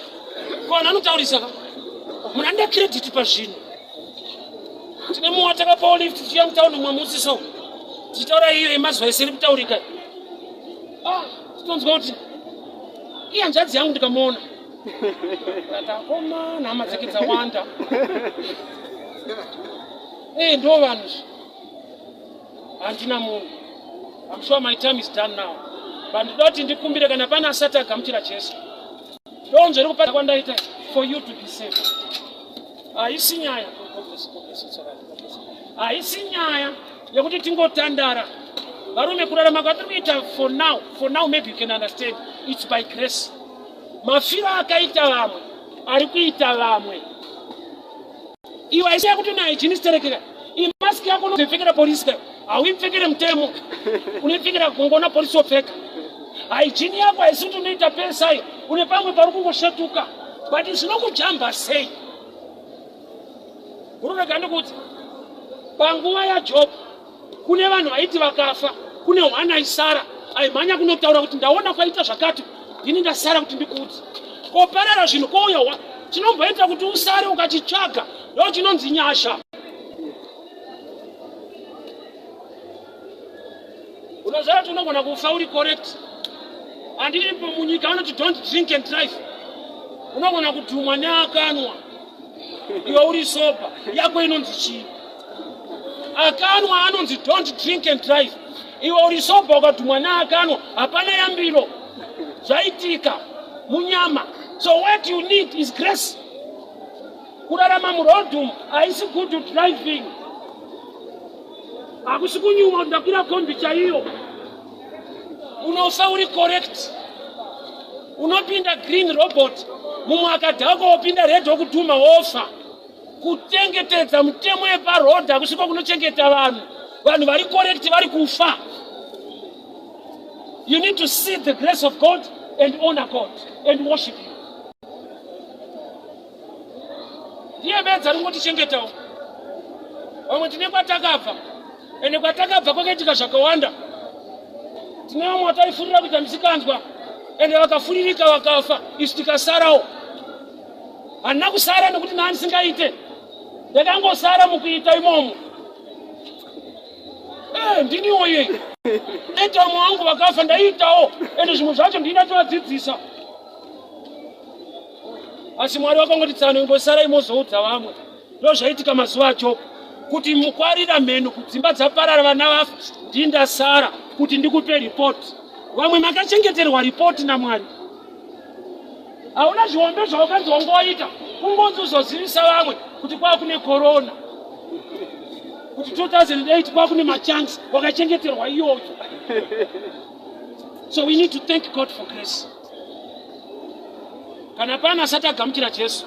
S1: Ko vanhu vanotaurisa ka? Munhu anoda credit pazvinhu. Tine mumwe watakapawo lift tichiuya mutauni mumwe musi so. Tichitaura iyo yemazuva ese iri kutaurika. Ah, titonzwa kuti iye hanzvadzi yangu ndikamuona. Ndakoma hama dzake dzawanda. Eh, ndo vanhu. Handina munhu. I'm sure my time is done now. But ndoda kuti ndikumbire kana pane asati agamuchira Jesu. Donzvo rekuparidza kwandaita for you to be safe. Haisi nyaya. Haisi nyaya yekuti tingotandara. Varume, kurarama kwatiri kuita for now, for now maybe you can understand, it's by grace. Mafiro akaita vamwe, ari kuita vamwe. Iwe haisi yekuti una hygienist terekeka. Imask yako unoipfekera polisi ka. Hauipfekere mutemo. Unoipfekera kungona polisi wopfeka. Hygiene yako haisi kuti unoita pesa iyo. Une pamwe pari kungosvetuka. But zvinokujamba sei? Ururega ndikuudze. Panguva yaJob kune vanhu vaiti vakafa, kune hwana aisara aimhanya kunotaura kuti ndaona kwaita zvakati, ndini ndasara kuti ndikuudze. Koparara zvinhu kouya chinomboita kuti usare ukachitsvaga ndo chinonzi nyasha. Unoziva kuti unogona kufa uri correct. Handiripo munyika vanoti don't drink and drive. Unogona kudhumwa neakanwa iwe uri sober, yako inonzi chii? Akanwa anonzi don't drink and drive. Iwe uri sober ukadhumwa neakanwa, hapana yambiro. Zvaitika munyama. So what you need is grace. Kurarama muroad umu haisi good driving. Hakusi kunyuma ndakwira kombi chaiyo. Unofa uri correct. Unopinda green robot, mumwe akadhakwa wopinda red wokudhuma wofa. Kuchengetedza mutemo yeparoad hakusiko kunochengeta vanhu. Vanhu vari correct vari kufa. You need to see the grace of God and honor God and worship him. Ndiye bedza ringotichengetawo. Vamwe tine kwatakabva, ende kwatakabva kwakaitika zvakawanda. Tine vamwe vataifurira kuita misikanzwa, ende vakafuririka vakafa, isu tikasarawo. Handina kusara nekuti nani singaite, ndakangosara mukuita imomo. Ndiniwo iye ete vamwe vangu vakafa ndaiitawo, ende zvimwe zvacho ndinatovadzidzisa. Asi Mwari vakangoti tsano imbosarai mozoudza vamwe. Ndozvaitika mazuva acho kuti mukwarira mheno kudzimba dzaparara vana vafa, ndindasara kuti ndikupe ripoti. Vamwe makachengeterwa ripoti naMwari. Hauna zvihombe zvaukanzi wanga waita, kungonzi uzozivisa vamwe kuti kwakune corona, kuti 2008 kwakune machanks, wakachengeterwa iyoyo. So we need to thank God for grace. Kana pana asati agamuchira Jesu,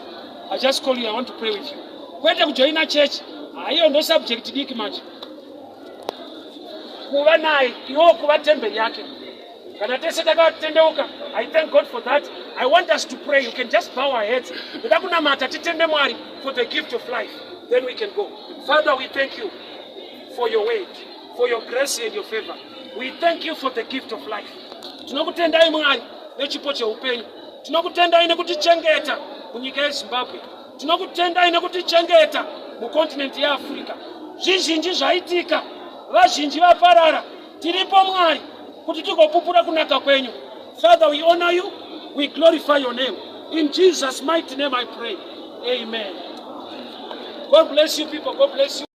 S1: I just call you, I want to pray with you. Kwete kujoina church, haiyo ndo subject diki manje. Kuva naye, iwo kuva temberi yake. Kana tese takatendeuka, I thank God for that. I want us to pray. You can just bow our heads. Ndoda kunamata titende Mwari for the gift of life. Then we can go. Father, we thank you for your word, for your grace and your favor. We thank you for the gift of life. Tinokutendai Mwari nechipo cheupenyu. Tinokutendai nekutichengeta. munyika yeZimbabwe. Tinokutendai nekutichengeta mukontinenti yeAfrica. Zvizhinji zvaitika, vazhinji vaparara. Tiripo, Mwari, kuti tigopupura kunaka kwenyu. Father, we honor you, we glorify your name. In Jesus' mighty name I pray, amen. God bless you, people. God bless you.